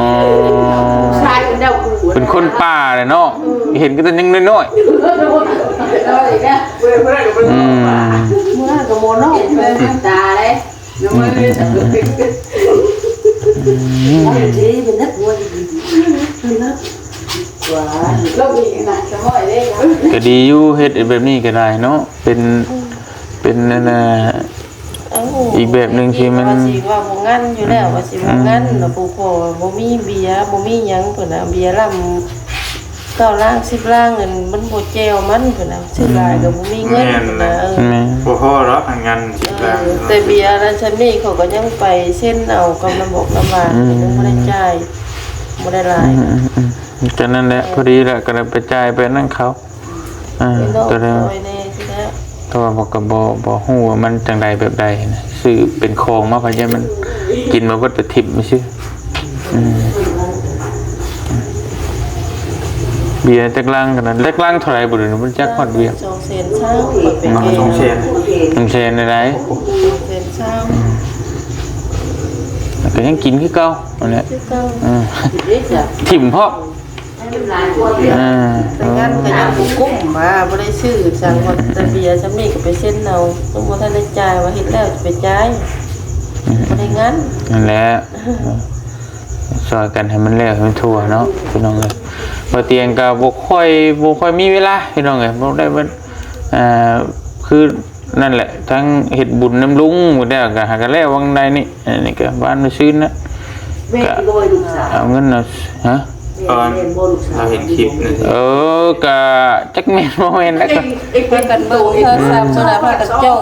ອໍ ເປັນຄົນປ່າແຫຼະເນາະ ເຫັນກໍແຕ່ຍັງນ້ອຍໆ ອືມ ມື້ນັ້ນກໍບໍ່ນ້ອຍ ຕາເດ້ ອືມ ອືມ ອືມ ອືມ ອືມ ກໍດີຢູ່ ເຮັດແບບນີ້ກໍໄດ້ເນາະ ເປັນ ເປັນອັນນ່າ ເອົ້າ ອີກແບບໜຶ່ງທີ່ມັນ ວ່າຊິວ່າບໍ່ງັນຢູ່ແລ້ວ ອືມ ວ່າຊິບໍ່ງັນ ອືມ ແລ້ວຜູ້ພໍ່ວ່າບໍ່ມີເບຍ ບໍ່ມີຫຍັງ ເພິ່ນວ່າເບຍລຳເກົ້າລ້ານ ສິບລ້ານ ເງິນມັນບໍ່ແຈ່ວມັນ ເພິ່ນວ່າ ຊື້ຫຼາຍກໍບໍ່ມີເງິນ ອືມ ເພິ່ນວ່າ ເອີ ແມ່ນ ບໍ່ພໍດອກ ອັນງານສິບລ້ານ ເອີ ແຕ່ເບຍລະຊຳນີ້ ເຂົາກໍຍັງໄປເຊັນເອົາກັບນ້ຳບອກນ້ຳຫວານ ອືມ ຍັງບໍ່ໄດ້ຈ່າຍ ບໍ່ໄດ້ຫຼາຍ ອືມ ອືມ ອືມ ກໍນັ້ນແຫຼະ ພໍດີແຫຼະ ກໍໄດ້ໄປຈ່າຍໄປນັ້ນເຂົາ ອ່າ ໄປນອກ ກໍໄດ້ ຊອຍແດ່ຊີ້ແຫຼະ ແຕ່ວ່າບໍ່ ກໍບໍ່ ບໍ່ຮູ້ວ່າມັນຈັ່ງໃດແບບໃດນະ ຊື້ເປັນຂອງມາ ພະຍາມັນກິນມາເບິດໄປຖິ້ມຊື່ ອືມ ເບຍຈັກລັງກັນນະ ຈັກລັງເທົ່າໃດບໍ່ ດຽວນີ້ບໍ່ຈັກຮອດເບຍ ສອງແສນຊາວ ເປັນ ສອງແສນ ສອງແສນໃດ ສອງແສນຊາວ ອືມ ແລ້ວກໍຍັງກິນຄືເກົ່າ ອັນນີ້ ຄືເກົ່າ ອືມ ຖິ້ມເພາະ ອ່າ ໄປງານກໍຍັງບໍ່ກຸ້ມວ່າ ບໍ່ໄດ້ຊື້ຫຍັງ ແຕ່ເບຍຊຳນີ້ກໍໄປເຊັນເອົາ ຍັງບໍ່ທັນໄດ້ຈ່າຍ ວ່າເຮັດແລ້ວຈະໄປຈ່າຍ ອືມ ບໍ່ໄດ້ງານ ນັ້ນແຫຼະ ຊ່ອຍກັນໃຫ້ມັນແລ້ວໃຫ້ມັນທົ່ວເນາະ ພີ່ນ້ອງເອີຍ ບ່າວຕຽງກໍບໍ່ຄ່ອຍ ບໍ່ຄ່ອຍມີເວລາ ພີ່ນ້ອງເອີຍ ບໍ່ໄດ້ວ່າ ອ່າ ຄື ນັ້ນແຫຼະ ທັງເຮັດບຸນນຳລຸງໝົດແລ້ວ ກໍຫາກໍແລ້ວວັງໃດນີ້ ອັນນີ້ກໍບ້ານມື້ຊືນນະ ແມ່ນ ກໍ ບໍ່ໃຫ້ລູກສາວ ເອົາເງິນເອົາ ຮະ ຕອນ ແມ່ນບໍ່ລູກສາວ ເຮົາເຫັນຄລິບນັ້ນ ເອີ ກໍຈັກແມ່ນບໍ່ແມ່ນແລ້ວ ກໍ ເອີ ພາກັນເບິ່ງໂທລະສັບ ສ່ວນຫຼາຍພາກັນຈ້ອງ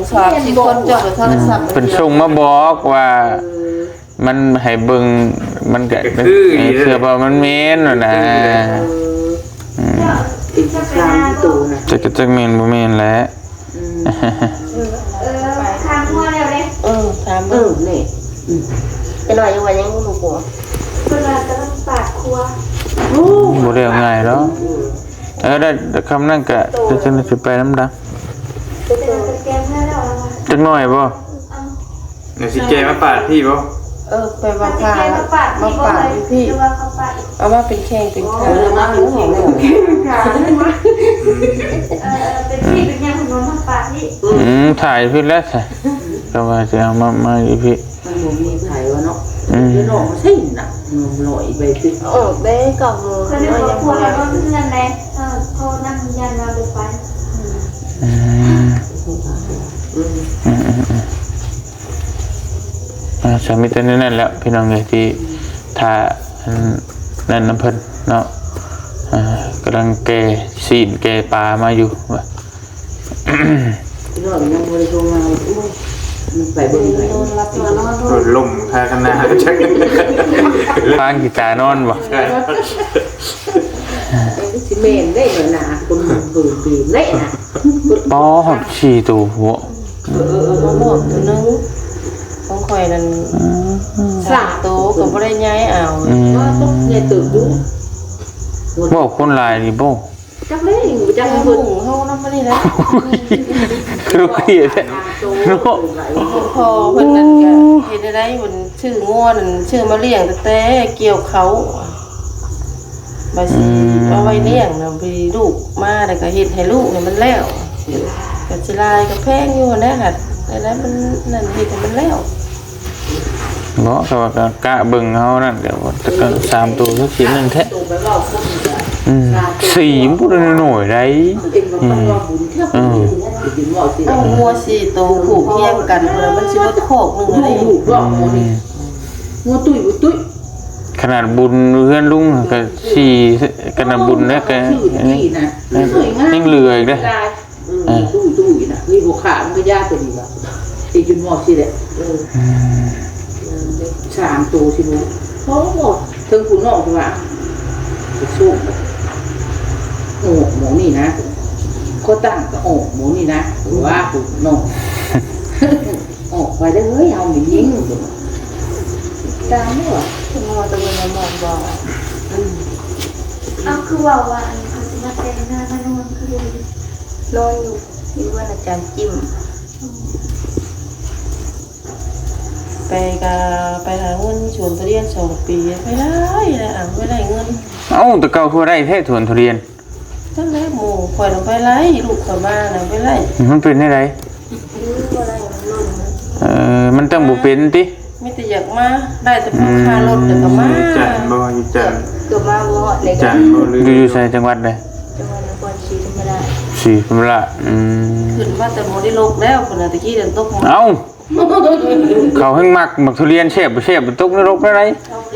ສາມສີ່ຄົນຈ້ອງໂທລະສັບ ເພິ່ນສົ່ງມາບອກວ່າ ເອີ ມັນໃຫ້ເບິ່ງ ມັນກະ ກໍຄື ເອີ ເຊື່ອວ່າມັນແມ່ນຫັ້ນນະ ເອີ ອືມ ເປັນສາມໂຕນະ ຈັກ ຈັກແມ່ນບໍ່ແມ່ນແຫຼະ ອືມ ເອີ ຄາງຫົວແລ້ວເດ້ ເອີ ຖາມ ເອີ ເບິ່ງ ນີ້ ອືມ ແຕ່ນ້ອຍຍັງວ່າຍັງຮູ້ບໍ່ ເພິ່ນວ່າກຳລັງປາດຄົວ ໂອ້ ບໍ່ໄດ້ເອົາງ່າຍດອກ ອືມ ເອີ ໄດ້ ຄຳນັ້ນກະ ໂຕ ຈະ ຈະ ຈະໄປນຳດາ ໂຕ ຈັກໜ້ອຍບໍ່? ເອີ ຊິແກ່ມາປາດພີ້ບໍ່? ເອີ ແປວ່າພາມາປາດຢູ່ພີ້ ເອົາມາເປັນແຂ້ງເປັນຂາ ເອີ ມາເປັນແຂ້ງເປັນຂາ ເອີ ເປັນພີ້ເປັນຫຍັງເພິ່ນວ່າມາປາດພີ້ ອືມ ຖ່າຍພີ້ແລ້ວຊະ ກໍວ່າຊິເອົາມາ ມາຢູ່ພີ້ ມັນບໍ່ມີໃຜວ່າເນາະ ອືມ ເດີນ້ອງມາໃສ່ໜັກໜ່ອຍໄປຕິ ອອກເດ້ ເກົ້າໂມງ ເພິ່ນວ່າພວກເຮົານອນເຮືອນແດ່ ເອີ ໂທນຳຢ້ານວ່າບໍ່ໄປ ອືມ ອືມ ອືມ ອືມ ອືມ ອ່າ ສາມີແຕ່ແນວນັ້ນແຫຼະພີ່ນ້ອງເອີຍ ທີ່ຖ້າອັນນັ້ນນຳເພິ່ນເນາະ ອ່າ ກຳລັງແກ່ຊີ້ນແກ່ປາມາຢູ່ວ່າ ພີ່ນ້ອງຍັງບໍ່ໄດ້ໂທມາ ໂອ້ຍ ມັນໄປບໍ່ໄດ້ ໂດນລັບມານອນ ລົມຄາຄະນາຈັກ ປາງຂີ້ຕານອນບໍ່? ຊິແມ່ນໄດ້ໜ້າ ຄົນເບິ່ງເປັນໄດ້ນະ ປໍ ຮອດສີ່ໂຕພຸ້ນ ເອີ ເອີ ເອີ ເອີ ໝອກໂຕໜຶ່ງ ຂອງຂ້ອຍນັ້ນ ອືມ ສາມໂຕກໍບໍ່ໄດ້ຍ້າຍເອົາ ອືມ ວ່າຕົກໃຫຍ່ເຕີບຢູ່ ເວົ້າຄົນຫຼາຍນີ້ບໍ່? ຈັກແລ້ວ ບໍ່ຈັກ ເອີ ເບິ່ງເຮົານຳມານີ້ແຫຼະ ຄືເຄຍແທ້ເນາະ ພໍ່ເພິ່ນນັ້ນກໍເຮັດໄດ້ ເພິ່ນຊື້ງົວນັ້ນ ຊື້ມາລ້ຽງຕັ້ງແຕ່ກ່ຽວເຂົ້າ ບາດຊິ ອືມ ເອົາໄວ້ລ້ຽງນະ ບາດນີ້ລູກມາແລ້ວກໍເຮັດໃຫ້ລູກໃຫ້ມັນແລ້ວ ກໍຊິຫຼາຍກໍແພງຢູ່ຫັ້ນແຫຼະ ຫາກ ແລ້ວມັນນັ້ນເຮັດໃຫ້ມັນແລ້ວ. ບໍ່ ແຕ່ວ່າກະ ກະເບິ່ງເຮົານັ້ນ ແຕ່ວ່າແຕ່ກະສາມໂຕ ຈັກຊິນັ້ນແທ້. ອືມ ສີ່ມັນບໍ່ໄດ້ໜ້ອຍໃດ. ອືມ ເອົາງົວສີ່ໂຕຜູກຮຽງກັນ ພຸ້ນນະ ມັນຊິເບິດຄອກໜຶ່ງແລ້ວເດ້. ອືມ ງົວຕຸ້ຍບໍ່ຕຸ້ຍ ຂະໜາດບຸນເຮືອນລຸງກະສີ່ ຂະໜາດບຸນແລ້ວກະຍັງເຫຼືອອີກເດ້. ເອີ ເອີ ຕູ້ໆ ນະ ເຮີ້ຍ ບໍ່ຂາດ ມັນກະຢາກວ່ານີ້ວ່າ ເຮັດຈົນໝໍຊິແຫຼະ. ເອີ ອືມ ສາມໂຕຊິບໍ່ ໂອ້ ເຖິງຜູ້ນ້ອງວ່າ ໄປສູບ ໂອ້ ໝໍນີ້ນະ ຂໍຕັ້ງກະອອກໝໍນີ້ນະ ວ່າຜູ້ນ້ອງ ອອກໄປເດີເຮີ້ຍ ເຮົາມີຍິງ ຕາມແລ້ວ ເພິ່ນວ່າແຕ່ເບິ່ງແລ້ວໝໍບອກ. ອືມ ເອົາ ຄືເວົ້າວ່າອັນ ເຂົາຊິມາແຕ່ງງານມານອນຄື ນອນຢູ່ ຢູ່ເຮືອນອາຈານຈິ້ມ. ໄປກະໄປຫາເງິນສວນທຸລຽນສອງປີ ໄປໄດ້ ໄດ້ ໄປໄດ້ເງິນ. ເອົ້າ ແຕ່ເກົ່າຄືໄດ້ແທ້ສວນທຸລຽນ. ຈັ່ງໃດ ໝູ່ຂ້ອຍນະໄປໄດ້ ລູກຂ້ອຍມານະໄປໄດ້. ມັນເປັນແນວໃດ? ບໍ່ໄດ້ ມັນລົ້ນ. ເອີ ມັນຕັ້ງບໍ່ເປັນຕິ? ມີແຕ່ຢາກມາ ໄດ້ແຕ່ພວກຄ່າລົດແລ້ວກະມາ. ຢູ່ຈັນບໍ່? ຢູ່ຈັນ ກະມາບໍ່ຮອດເລີຍ. ຈັນບໍ່? ຫຼື ຢູ່ ຢູ່ໃສ? ຈັງຫວັດໃດ? ຈັງຫວັດນະຄອນສີທຳມະລາດ. ສີທຳມະລາດ. ອືມ ຂຶ້ນມາແຕ່ບໍ່ໄດ້ລົກແລ້ວ ພຸ້ນນະ ຕະກີ້ນັ້ນຕົກ. ເອົ້າ ເຂົາແຮ່ງມັກໝາກທຸລຽນ ແຊບບໍ່ແຊບ ຕົກນະລົກແນວໃດ?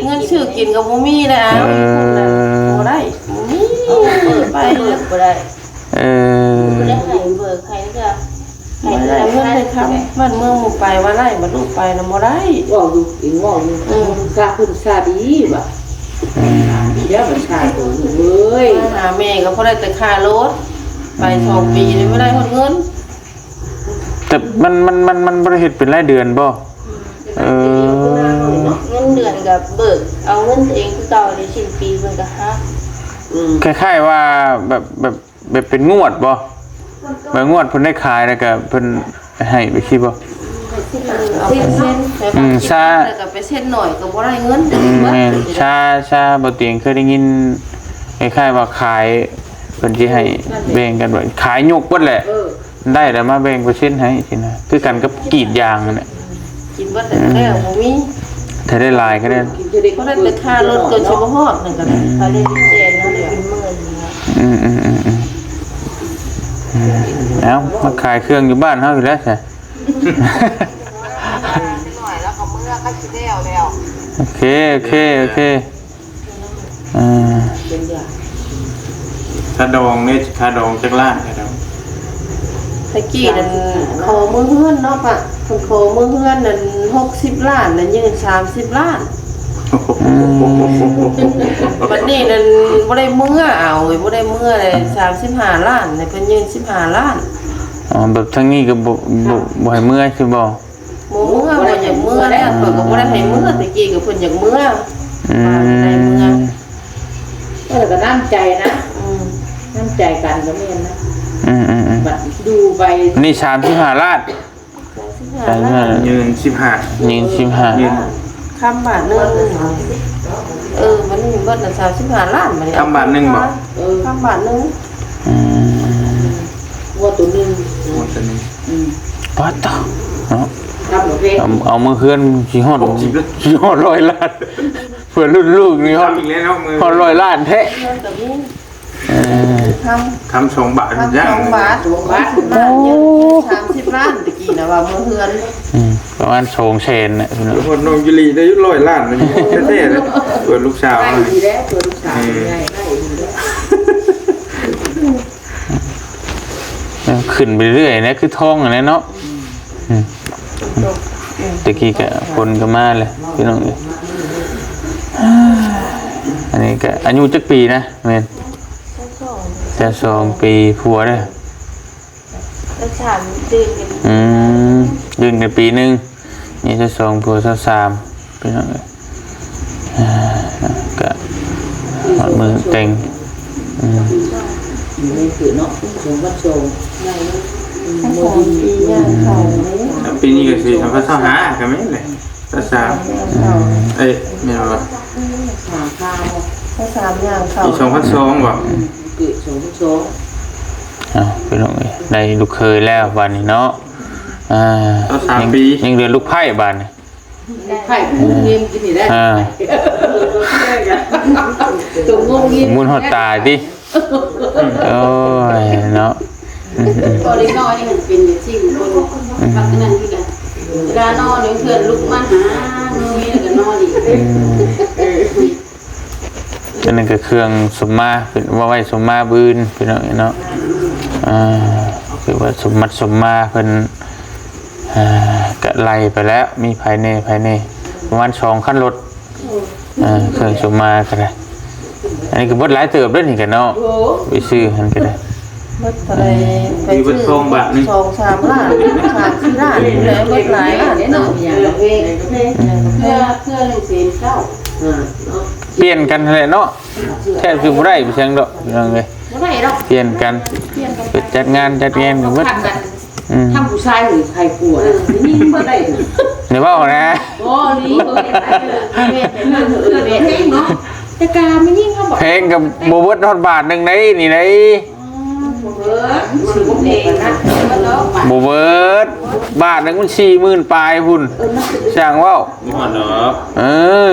ເງິນຊື້ກິນກະບໍ່ມີແລ້ວ. ເອີ ບໍ່ໄດ້ ບໍ່ມີ ໄປບໍ່ໄດ້. ເອີ ບໍ່ໄດ້ໃຫ້ເບີກໃຫ້ເທື່ອ ໃຫ້ແຕ່ເງິນແຕ່ຄຳ. ບ້ານເມືອງໝູ່ໄປວ່າໄດ້ ບັດລູກໄປນະບໍ່ໄດ້. ເວົ້າຢູ່ ອີງເວົ້າຢູ່. ອືມ ຊາຂຶ້ນຊາດີວ່າ. ອືມ ດີແລ້ວບັດຊາໂຕເອີຍ ມາຫາແມ່ກະພໍໄດ້ແຕ່ຄ່າລົດ ໄປສອງປີນີ້ບໍ່ໄດ້ຮອດເງິນ. ແຕ່ມັນ ມັນ ມັນ ມັນບໍ່ໄດ້ເຮັດເປັນລາຍເດືອນບໍ່? ອືມ ເອີ ເງິນເດືອນກະເບີກເອົາເງິນຕົວເອງຄືເກົ່າເດ ສິ້ນປີເພິ່ນກະຫັກ. ອືມ ຄ້າຍໆວ່າແບບ ແບບ ແບບເປັນງວດບໍ່? ແບບງວດເພິ່ນໄດ້ຂາຍແລ້ວກະເພິ່ນໃຫ້ໄປຊີ້ບໍ່? ເອີ ເອົາໄປເຊັນ ອືມ ແບບວ່າ ຊາ ແລ້ວກະໄປເຊັນໜ້ອຍກະບໍ່ໄດ້ເງິນ. ອືມ ແມ່ນ ຊາ ຊາ ບໍ່ຕຽງເຄີຍໄດ້ຍິນ ຄ້າຍໆວ່າຂາຍ ເພິ່ນຊິໃຫ້ແບ່ງກັນ ຂາຍຍົກເບິດແຫຼະ. ເອີ ໄດ້ແລ້ວມາແບ່ງເປີເຊັນໃຫ້ຊີ້ນະ ຄືກັນກັບກຣີດຢາງຫັ້ນແຫຼະ. ກິນເບິດແລ້ວບໍ່ມີ ຖ້າໄດ້ຫຼາຍກະໄດ້ ບໍ່ໄດ້ແຕ່ຄ່າລົດກະຊິບໍ່ຮອດນັ້ນກະໄດ້. ອືມ ຄ່າລົດແສນ ເຮົາໄດ້ເປັນໝື່ນ. ອືມ ເອົ້າ ມາຂາຍເຄື່ອງຢູ່ບ້ານເຮົາຢູ່ແລ້ວຊະ. ໂອເຄ ໂອເຄ ໂອເຄ. ອ່າ ຄ່າດອງເດ ຄ່າດອງຈັກລ້ານ? ຄ່າດອງ ແຕ່ກີ້ນັ້ນຂໍມືເຮືອນເນາະປະ ເພິ່ນຂໍມືເຮືອນນັ້ນຫົກສິບລ້ານ ແລ້ວຍື່ນສາມສິບລ້ານ. ອືມ ບັດນີ້ນັ້ນບໍ່ໄດ້ເມືອ ເອົາ ບໍ່ໄດ້ເມືອເລີຍ ສາມສິບຫ້າລ້ານ ແລ້ວເພິ່ນຍື່ນສິບຫ້າລ້ານ. ອໍ ແບບທາງນີ້ກະບໍ່ ບໍ່ ບໍ່ໃຫ້ເມືອຊິບໍ່? ບໍ່ເມືອ ບໍ່ຢາກເມືອແລ້ວ ຂ້ອຍກະບໍ່ໄດ້ໃຫ້ເມືອ. ແຕ່ກີ້ກະເພິ່ນຢາກເມືອ. ອືມ ໄດ້ເມືອ ເອີ ກະນ້ຳໃຈນະ. ອືມ ນ້ຳໃຈກັນກະແມ່ນນະ. ອືມໆໆ ບັດດູໄປ ນີ້ສາມສິບຫ້າລ້ານ ສາມສິບຫ້າລ້ານ ຍື່ນສິບຫ້າ ຍື່ນສິບຫ້າ ຄຳບາດໜຶ່ງ. ເອີ ມັນເບິດນະ ສາມສິບຫ້າລ້ານ ບາດນີ້ ຄຳບາດໜຶ່ງບໍ່? ເອີ ຄຳບາດໜຶ່ງ. ອືມ ງົວໂຕໜຶ່ງ ງົວໂຕໜຶ່ງ. ອືມ ປາດໂທ້ ເນາະ ເອົາ ເອົາມາເຮືອນຊິຮອດ ຊິຮອດຮ້ອຍລ້ານ ເພື່ອລຸ້ນລູກນີ້ຮອດ ຮອດຮ້ອຍລ້ານແທ້. ເຮືອນກະມີ ເອີ ຄຳ ຄຳສອງບາດ ຄຳສອງບາດ ສອງບາດ ສາມສິບລ້ານ ຕະກີ້ນະວ່າເມືອເຮືອນ. ອືມ ປະມານສອງແສນນະ ພີ່ນ້ອງ. ຮອດນ້ອງຢູລີໄດ້ຮ້ອຍລ້ານແທ້ໆເລີຍ ເພື່ອລູກສາວ ໄດ້ດີແລ້ວ ເພື່ອລູກສາວ ເອີ ໄດ້ດີແລ້ວ. ເອີ ຂຶ້ນໄປເລື້ອຍນະ ຄືທອງຫັ້ນແຫຼະເນາະ. ອືມ ອືມ ຕະກີ້ກະຝົນກະມາແລ້ວ ພີ່ນ້ອງເອີຍ. ອັນນີ້ກະອາຍຸຈັກປີນະ? ແມ່ນ ຊາວສອງ ຊາວສອງປີ ຜົວເດີ ຊາວສາມ ຕື່ນກັນ. ອືມ ຕື່ນກັນປີໜຶ່ງ ນີ້ຊາວສອງ ຜົວຊາວສາມ ພີ່ນ້ອງເອີຍ. ອ່າ ກະຮອດມື້ແຕ່ງ. ອືມ ຢູ່ໃນຄືເນາະ ສອງພັນສອງ ອືມ ປີຍ່າງເຂົ້າເດ້. ປີນີ້ກະຊິສອງພັນຊາວຫ້າກະແມ່ນແຫຼະ ຊາວສາມ. ອືມ ເອີຍ ແມ່ນບໍ່? ຊາວສາມຍ່າງເຂົ້າ ປີສອງພັນສອງບໍ່? ອືມ ເກີດສອງພັນສອງ. ເອົ້າ ພີ່ນ້ອງເອີຍ ໄດ້ລູກເຂີຍແລ້ວບາດນີ້ເນາະ. ອ່າ ເອົາສາມ ຍັງ ປີ ຍັງເຫຼືອລູກໃພ້ບາດນີ້ ໃຜຜູ້ງມກິນນີ້ໄດ້ ອ່າ ຕົວງມກິນ ບຸນຮອດຕາຍຕິ ໂອ້ຍເນາະ ອືມ ຕອນເດັກນ້ອຍນີ້ມັນເປັນຈັ່ງຊີ້ ມັນຄົນ ອືມ ມັກນັ້ນຄືກັນ ເວລານອນນີ້ເພື່ອນລຸກມາຫາ ງຸຍແລ້ວກໍນອນອີກ ອືມ ອັນນັ້ນກໍເຄື່ອງສົມມາ ເພິ່ນເອົາໄວ້ສົມມາບືນ ພີ່ນ້ອງເນາະ ອ່າ ຄືວ່າສົມໝັດສົມມາເພິ່ນ ອ່າ ກະໄລ່ໄປແລ້ວ ມີໃຜແດ່ ໃຜແດ່ ປະມານສອງຄັນລົດ ເອີ ເຄື່ອງສົມມາກໍໄດ້ ອັນນີ້ກໍເບິດຫຼາຍເຕີບເດ້ນີ້ກະເນາະ ໂອ້ ໄປຊື້ຫັ້ນກໍໄດ້ ເບິດເທົ່າໃດ ໄປຊື້ສອງບາດໜຶ່ງ ສອງສາມລ້ານ ສາມສີ່ລ້ານ ເບິດຫຼາຍລ້ານເນາະ ເພື່ອ ເພື່ອໜຶ່ງແສນເກົ້າ ອ່າ ເນາະ ປ່ຽນກັນຫັ້ນແຫຼະເນາະ ແທບຊິບໍ່ໄດ້ໄປແສງດອກ ພີ່ນ້ອງເອີຍ ບໍ່ໄດ້ດອກ ປ່ຽນກັນ ໄປຈັດງານຈັດແງນກັນເບິດ ອືມ ທາງຜູ້ຊາຍນີ້ໃຜກວ່າ ຍິງບໍ່ໄດ້ ຢ່າເວົ້ານະ ບໍ່ນີ້ ເພງເນາະ ແຕ່ກະມີຍິງເຮົາບໍ່ ເພງກໍບໍ່ເບິດຮອດບາດໜຶ່ງໃດນີ້ໃດ ບໍ່ເບິດ ບໍ່ເບິດ ບາດໜຶ່ງມັນສີ່ໝື່ນປາຍພຸ້ນ ຊ່າງເວົ້າ ບໍ່ຮອດດອກ ເອີ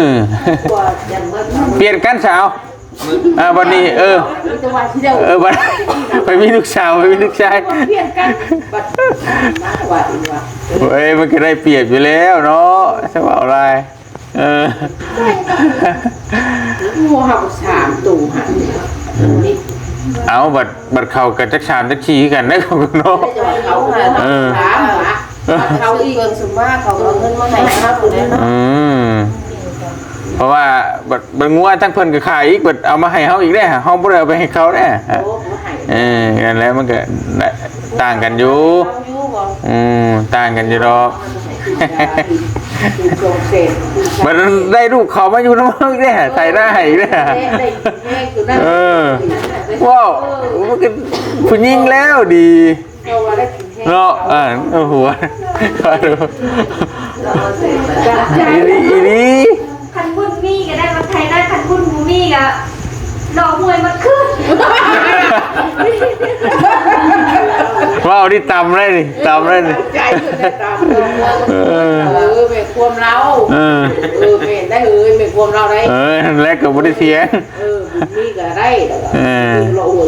ປ່ຽນກັນຊະເອົາ ອ່າ ບັດນີ້ ເອີ ເອີ ບັດ ໄປມີລູກສາວ ໄປມີລູກຊາຍ ປ່ຽນກັນ ບັດ ວ່າອີກວ່າ ເອີຍ ມັນກໍໄດ້ປຽບຢູ່ແລ້ວເນາະ ຊະເວົ້າຫຼາຍ ເອີ ງູເຮົາສາມໂຕຫັ້ນ ເອົາ ບັດ ບັດເຂົາກໍຈັກສາມຈັກສີ່ຄືກັນເດ້ ເຂົາກໍເນາະ ເອີ ເຂົາອີກ ເຄື່ອງສົມມາ ເຂົາກໍເອົາເງິນມາໃຫ້ເຮົາແຫຼະເນາະ ອືມ ເພາະວ່າບັດ ບັດງົວທາງເພິ່ນກໍຂາຍອີກ ບັດເອົາມາໃຫ້ເຮົາອີກເດ້ ເຮົາບໍ່ໄດ້ເອົາໄປໃຫ້ເຂົາເດ້ ໂອ້ ບໍ່ໃຫ້ ເອີ ນັ້ນແຫຼະ ມັນກໍຕ່າງກັນຢູ່ ເຮົາຢູ່ບໍ່ ອືມ ຕ່າງກັນຢູ່ດອກ ບັດໄດ້ລູກເຂົາມາຢູ່ນຳເຮົາອີກເດ້ ໄຖນາໃຫ້ອີກເດ້ ເອີ ວ້າວ ມັນກໍຜູ້ຍິງແລ້ວດີ ເນາະ ອ່າ ໂອ້ໂຫ ອີ່ຫຼີ ອີ່ຫຼີ ຄັນບຸນມີກໍໄດ້ມາໄທນາ ຄັນບຸນບໍ່ມີກໍລໍຫ້ວຍໝົດຄືນ ເວົ້ານີ້ຕຳໄດ້ນີ້ ຕຳໄດ້ນີ້ ເອີ ເອີ ແມ່ນຄວາມລາວ ເອີ ເອີ ແມ່ນໄດ໋ ເອີ ແມ່ນຄວາມລາວໄດ໋ ເອີ ນັ້ນແຫຼະ ກໍບໍ່ໄດ້ຖຽງ ເອີ ບຸນມີກໍໄດ້ ແລ້ວກໍ ເອີ ລໍຫ້ວຍ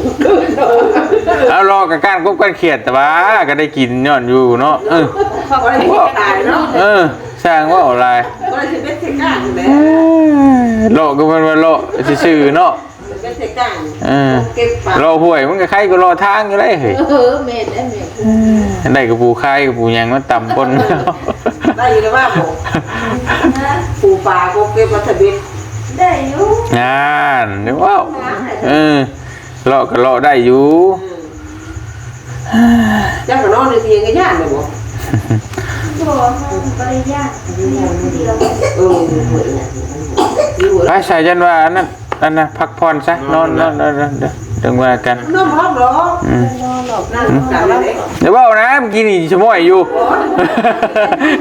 ເອົາລໍກໍກ້ານກົບກ້ານຂຽດ ແຕ່ວ່າກໍໄດ້ກິນຍ້ອນຢູ່ເນາະ ເອີ ເຂົາກໍໄດ້ກິນຂາຍເນາະ ເອີ ຊ່າງເວົ້າຫຼາຍ ບໍ່ໄດ້ຊິເບັດໃສ່ກ້ານແຫຼະ ເອີ ລໍກໍແມ່ນວ່າລໍຊື່ໆເນາະ ເບັດໃສ່ກ້ານ ເອີ ເກັບປາ ລໍຫ້ວຍມັນກໍໄຄກວ່າລໍທາງຢູ່ເດ້ເຮີ້ຍ ເອີ ແມ່ນແຫຼະ ແມ່ນ ໄດ້ກະປູຄາຍກະປູຫຍັງມາຕຳປົນ ໄດ້ຢູ່ແລ້ວວ່າບໍ່ ປູປາກໍເກັບມາທະເບັດ ໄດ້ຢູ່ ນັ້ນ ເດ້ເວົ້າ ເອີ ເລາະກໍເລາະໄດ້ຢູ່ ອືມ ເຈົ້າກໍນອນຢູ່ທຽງກໍຢ້ານແລ້ວບໍ່ ບໍ່ ບໍ່ໄດ້ຢ້ານ ເອີ ໄປຊະ ຢ້ານວ່າອັນນັ້ນ ອັນນະ ພັກຜ່ອນຊະ ນອນ ນອນ ນອນ ນອນ ນອນ ຈັ່ງວ່າກັນ ນອນບໍ່ຫຼັບດອກ ອືມ ນອນບໍ່ຫຼັບ ນັ່ງກັນເດ້ ຢ່າເວົ້ານະ ເມື່ອກີ້ນີ້ສະໝອຍຢູ່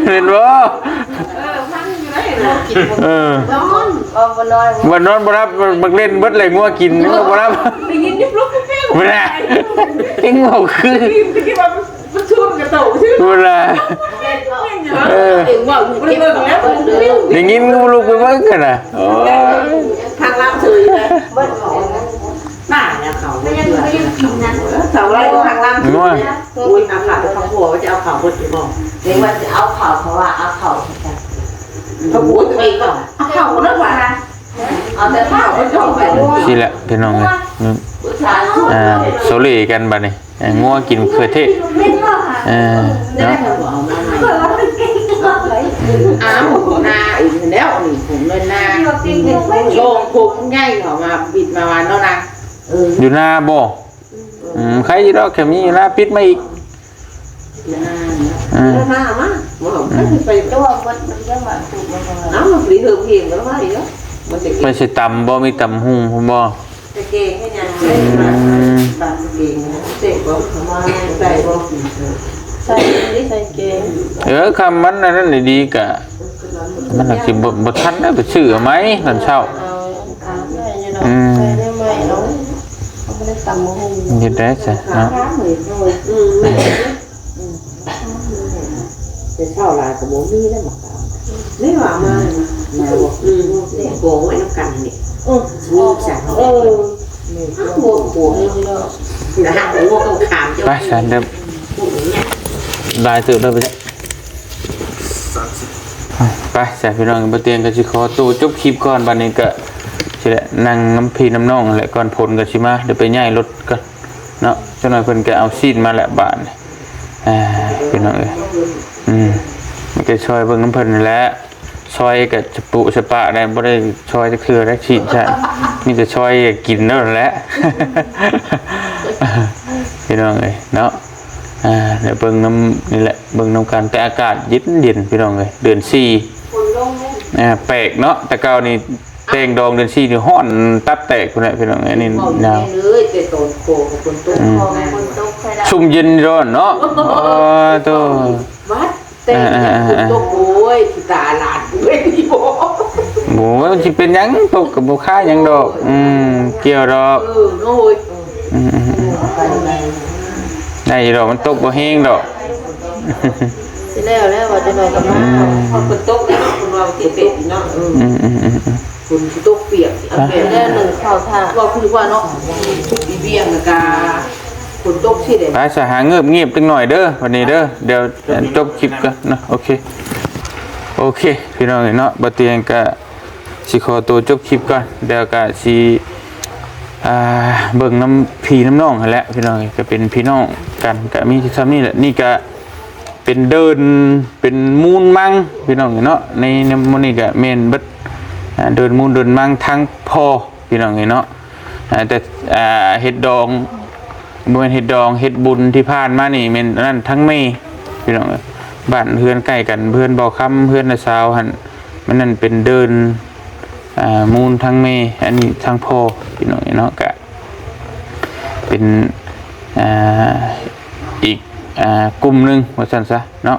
ເຫັນບໍ່ ເອີ ພັງຢູ່ໄດ໋ນະ ເອີ ນອນ ບໍ່ນອນ ບໍ່ນອນບໍ່ຫຼັບ ມັກເຫຼັ້ນເບິດເລີຍ ງົວກິນ ງົວບໍ່ຫຼັບ ໄດ້ຍິນຢູ່ປຸກເປັ້ງ ບໍ່ໄດ້ ເອັງເວົ້າຄື ມັນຊວນກະໂຕຊື່ ບໍ່ໄດ້ ເອີ ໄດ້ຍິນກໍບໍ່ລຸກໄປເບິ່ງຫັ້ນນະ ໂອ້ຍ ທາງລາວຊື່ ເບິດໝົດ ຕາຍແລ້ວເຂົາ ກໍຍັງ ກໍຍັງກິນນະ ເຂົາໄລ່ທາງລາວ ໂອ້ຍ ໂອ້ຍ ເອົາເຂົ້າໄປເຂົາຄົວ ວ່າຈະເອົາເຂົ້າເບິດຢູ່ບໍ່ ເຫັນວ່າຊິເອົາເຂົ້າ ເພາະວ່າເອົາເຂົ້າ ເຂົາໂອ້ຍ ເອົາເຂົ້າເບິດວ່າ ເອົາແຕ່ເຂົ້າເບິດເຂົ້າໄປ ຊີ້ແຫຼະພີ່ນ້ອງເອີຍ ອ່າ ໂຊເລກັນບັດນີ້ ເອີ ງົວກິນມະເຂືອເທດ ເອີ ເນາະ ອ້າວ ນາອີກແລ້ວນີ້ ຜົມເລີຍນາ ໂລງຜົມໃຫຍ່ເຂົາມາບິດມາວ່າເນາະນາ ເອີ ຢູ່ນາບໍ່? ອືມ ໃຄຢູ່ດອກ ແຄ່ມີຢູ່ນາ ປິດມາອີກ ອ່າ ເອີ ມາ ມາ ບໍ່ ອືມ ໄປຕົວະເບິດ ມັນຈະມາປູກມັນ ເອົາ ມັນຊິເຮີບເຮງກັນໄວ້ເນາະ ມັນຈະ ໄປຊິຕຳບໍ່? ມີຕຳຫຸ່ງພຸ້ນບໍ່? ຈະແກງເຮັດຫຍັງ ອືມ ຕຳແກງ ເສບບໍ່? ເອົາມາໃສ່ບໍ່? ໃສ່ ໃສ່ແກງ ເອີ ຄຳມັນອັນນັ້ນດີໆ ກະ ມັນອາດຊິບໍ່ ບໍ່ທັນໄດ້ໄປຊື້ເອົາໃໝ່ຕອນເຊົ້າ ເອົາ ອືມ ໃສ່ໄດ້ໃໝ່ເນາະ ເຮົາບໍ່ໄດ້ຕຳບັກຫຸ່ງ ເຮັດໄດ້ຊະເນາະ ອືມ ອືມ ອືມ ແຕ່ເຊົ້າຫຼາຍກໍບໍ່ມີແລ້ວໝາກຂາມ ແມ່ນວ່າມາ ມາບໍ່ ອືມ ແລ້ວກໍໄວ້ນຳກັນນີ້ ເອີ ໂອ້ ສາ ເອີ ແມ່ນ ໂອ້ໂຫ ນະ ໂອ້ ຂາມ ໄປ ຊັ້ນເດີ ຫຼາຍເຕີບເດີ ໄປຊະ ໄປຊະ ພີ່ນ້ອງ ບໍ່ຕຽງກໍຊິຂໍໂຕຈົບຄລິບກ່ອນ ບັດນີ້ກໍຊິໄດ້ນັ່ງນຳພີ່ນຳນ້ອງແຫຼະ ກ່ອນຝົນກໍຊິມາ ດຽວໄປຍ້າຍລົດກ່ອນເນາະ ຈັກໜ່ອຍເພິ່ນກໍເອົາຊີ້ນມາແລ້ວບາດນີ້ ອ່າ ພີ່ນ້ອງເອີຍ ອືມ ມັນກໍຊ່ອຍເບິ່ງນຳເພິ່ນນັ້ນແຫຼະ ຊ່ອຍກໍສະປຸສະປະໄດ້ ບໍ່ໄດ້ຊ່ອຍຈັກເທື່ອໄດ້ຊີ້ນຊະ ມີແຕ່ຊ່ອຍກິນເທົ່ານັ້ນແຫຼະ ພີ່ນ້ອງເອີຍເນາະ ອ່າ ດຽວເບິ່ງນຳນີ້ແຫຼະ ເບິ່ງນຳກັນ ແຕ່ອາກາດເຢັນໆ ພີ່ນ້ອງເອີຍ ເດືອນສີ່ ຝົນລົງເດ້ ອ່າ ແປກເນາະ ແຕ່ເກົ່ານີ້ ແຕ່ງດອງເດືອນສີ່ນີ້ຮ້ອນຕັບແຕກພຸ້ນແຫຼະ ພີ່ນ້ອງ ອັນນີ້ໜາວ ເວົ້າແນ່ເລີຍ ແຕ່ຕອນຄໍກໍຝົນຕົກ ອືມ ຝົນຕົກໃສ່ລະ ຊຸ່ມເຢັນຮ້ອນເນາະ ເອີ ໂຕ ບັດແຕ່ງ ອ່າໆໆໆ ຝົນຕົກ ໂອ້ຍ ຂີ້ຕາຫຼານເວີຍ ນີ້ບໍ່ ໂອ້ຍ ມັນຊິເປັນຫຍັງ ຕົກກໍບໍ່ຄາຫຍັງດອກ ອືມ ກ່ຽວດອກ ເອີ ໂອ້ຍ ອືມໆໆ ໄດ້ຢູ່ດອກ ມັນຕົກບໍ່ແຮງດອກ ຊິແລ້ວແລ້ວວ່າຈັກໜ່ອຍກໍມາ ອືມ ຝົນຕົກແລ້ວເນາະ ເພິ່ນວ່າວັນທີແປດເນາະ ເອີ ອືມໆໆ ຝົນຊິຕົກປຽກ ອາ ແບບແລ້ວໜຶ່ງເຂົ້າຖ້າ ເວົ້າຄືວ່າເນາະ ທຸກອີວຽງລະກະຝົນຕົກຊິໄດ້ ໄປສະຫາເງີບໆຈັກໜ່ອຍເດີ ວັນນີ້ເດີ ດຽວຈົບຄລິບກ່ອນເນາະ ໂອເຄ ໂອເຄ ພີ່ນ້ອງເອີຍເນາະ ບໍ່ຕຽງກະຊິຂໍໂຕຈົບຄລິບກ່ອນ ດຽວກະຊິ ອ່າ ເບິ່ງນຳພີ່ນຳນ້ອງຫັ້ນແຫຼະ ພີ່ນ້ອງເອີຍ ກະເປັນພີ່ນ້ອງກັນ ກະມີສ່ຳນີ້ແຫຼະ ນີ້ກະ ເປັນເດີ່ນ ເປັນມູນມັງ ພີ່ນ້ອງເນາະ ໃນ ໃນໝູ່ນີ້ກະແມ່ນເບິດ ອ່າ ເດີ່ນມູນເດີ່ນມັງທັງພໍ່ ພີ່ນ້ອງເນາະ ອ່າ ແຕ່ ອ່າ ເຮັດດອງ ບໍ່ແມ່ນເຮັດດອງ ເຮັດບຸນທີ່ຜ່ານມານີ້ແມ່ນອັນນັ້ນທັງແມ່ ພີ່ນ້ອງເອີຍ ບ້ານເຮືອນໃກ້ກັນ ເຮືອນບໍ່ຄຳ ເຮືອນນ້າສາວຫັ້ນ ມັນນັ້ນເປັນເດີ່ນ ອ່າ ມູນທັງແມ່ ອັນນີ້ທັງພໍ່ ພີ່ນ້ອງເນາະ ກະ ເປັນ ອ່າ ອີກ ອ່າ ກຸ່ມໜຶ່ງວ່າຊັ້ນຊະເນາະ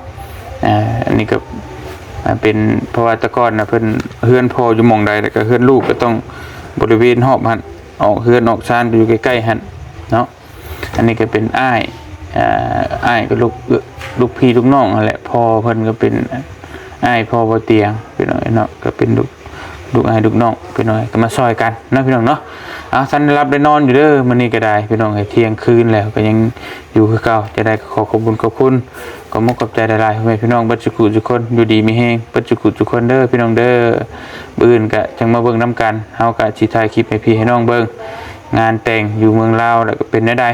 ອ່າ ອັນນີ້ກໍ ອ່າ ເປັນ ເພາະວ່າແຕ່ກ່ອນນະ ເພິ່ນ ເຮືອນພໍ່ຢູ່ໝ່ອງໃດ ແລ້ວກໍເຮືອນລູກກໍຕ້ອງບໍລິເວນຮອບຫັ້ນ ອອກເຮືອນອອກຊານກໍຢູ່ໃກ້ໆຫັ້ນເນາະ ອັນນີ້ກໍເປັນອ້າຍ ອ່າ ອ້າຍກັບລູກ ເອື້ອ ລູກພີ່ລູກນ້ອງຫັ້ນແຫຼະ ພໍ່ເພິ່ນກໍເປັນອ້າຍພໍ່ບໍ່ຕຽງ ພີ່ນ້ອງເນາະ ກໍເປັນລູກ ລູກອ້າຍລູກນ້ອງ ພີ່ນ້ອງ ກໍມາຊ່ອຍກັນເນາະ ພີ່ນ້ອງເນາະ ເອົາ ທັນໄດ້ຫຼັບໄດ້ນອນຢູ່ເດີ ມື້ນີ້ກໍໄດ້ ພີ່ນ້ອງເອີຍ ທ່ຽງຄືນແລ້ວ ກໍຍັງຢູ່ຄືເກົ່າ ຈັ່ງໃດກໍຂໍຂອບບຸນຂອບຄຸນ ຂອບມຸກຂອບໃຈຫຼາຍໆ ພໍ່ແມ່ພີ່ນ້ອງເບິດສູ່ຜູ້ສູ່ຄົນ ຢູ່ດີມີແຮງເບິດສູ່ຜູ້ສູ່ຄົນເດີ ພີ່ນ້ອງເດີ ມື້ອື່ນກໍຈັ່ງມາເບິ່ງນຳກັນ ເຮົາກໍຊິຖ່າຍຄລິບໃຫ້ພີ່ໃຫ້ນ້ອງເບິ່ງ ງານແຕ່ງຢູ່ເມືອງລາວ ແລ້ວກໍເປັນແນວໃດ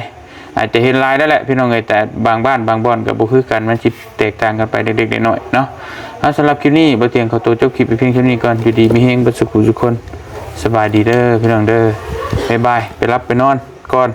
ອາດຈະເຫັນຫຼາຍແລ້ວແຫຼະ ພີ່ນ້ອງເອີຍ ແຕ່ບາງບ້ານບາງບ່ອນກໍບໍ່ຄືກັນ ມັນຊິແຕກຕ່າງກັນໄປເລັກໆນ້ອຍໆເນາະ ເອົາ ສຳລັບຄລິບນີ້ ບໍ່ຕຽງຂໍໂຕຈົບຄລິບໄປພຽງສ່ຳນີ້ກ່ອນ ຢູ່ດີມີແຮງເບິດສູ່ຜູ້ສູ່ຄົນ ສະບາຍດີເດີ ພີ່ນ້ອງເດີ ບາຍບາຍ ໄປຫຼັບໄປນອນກ່ອນ.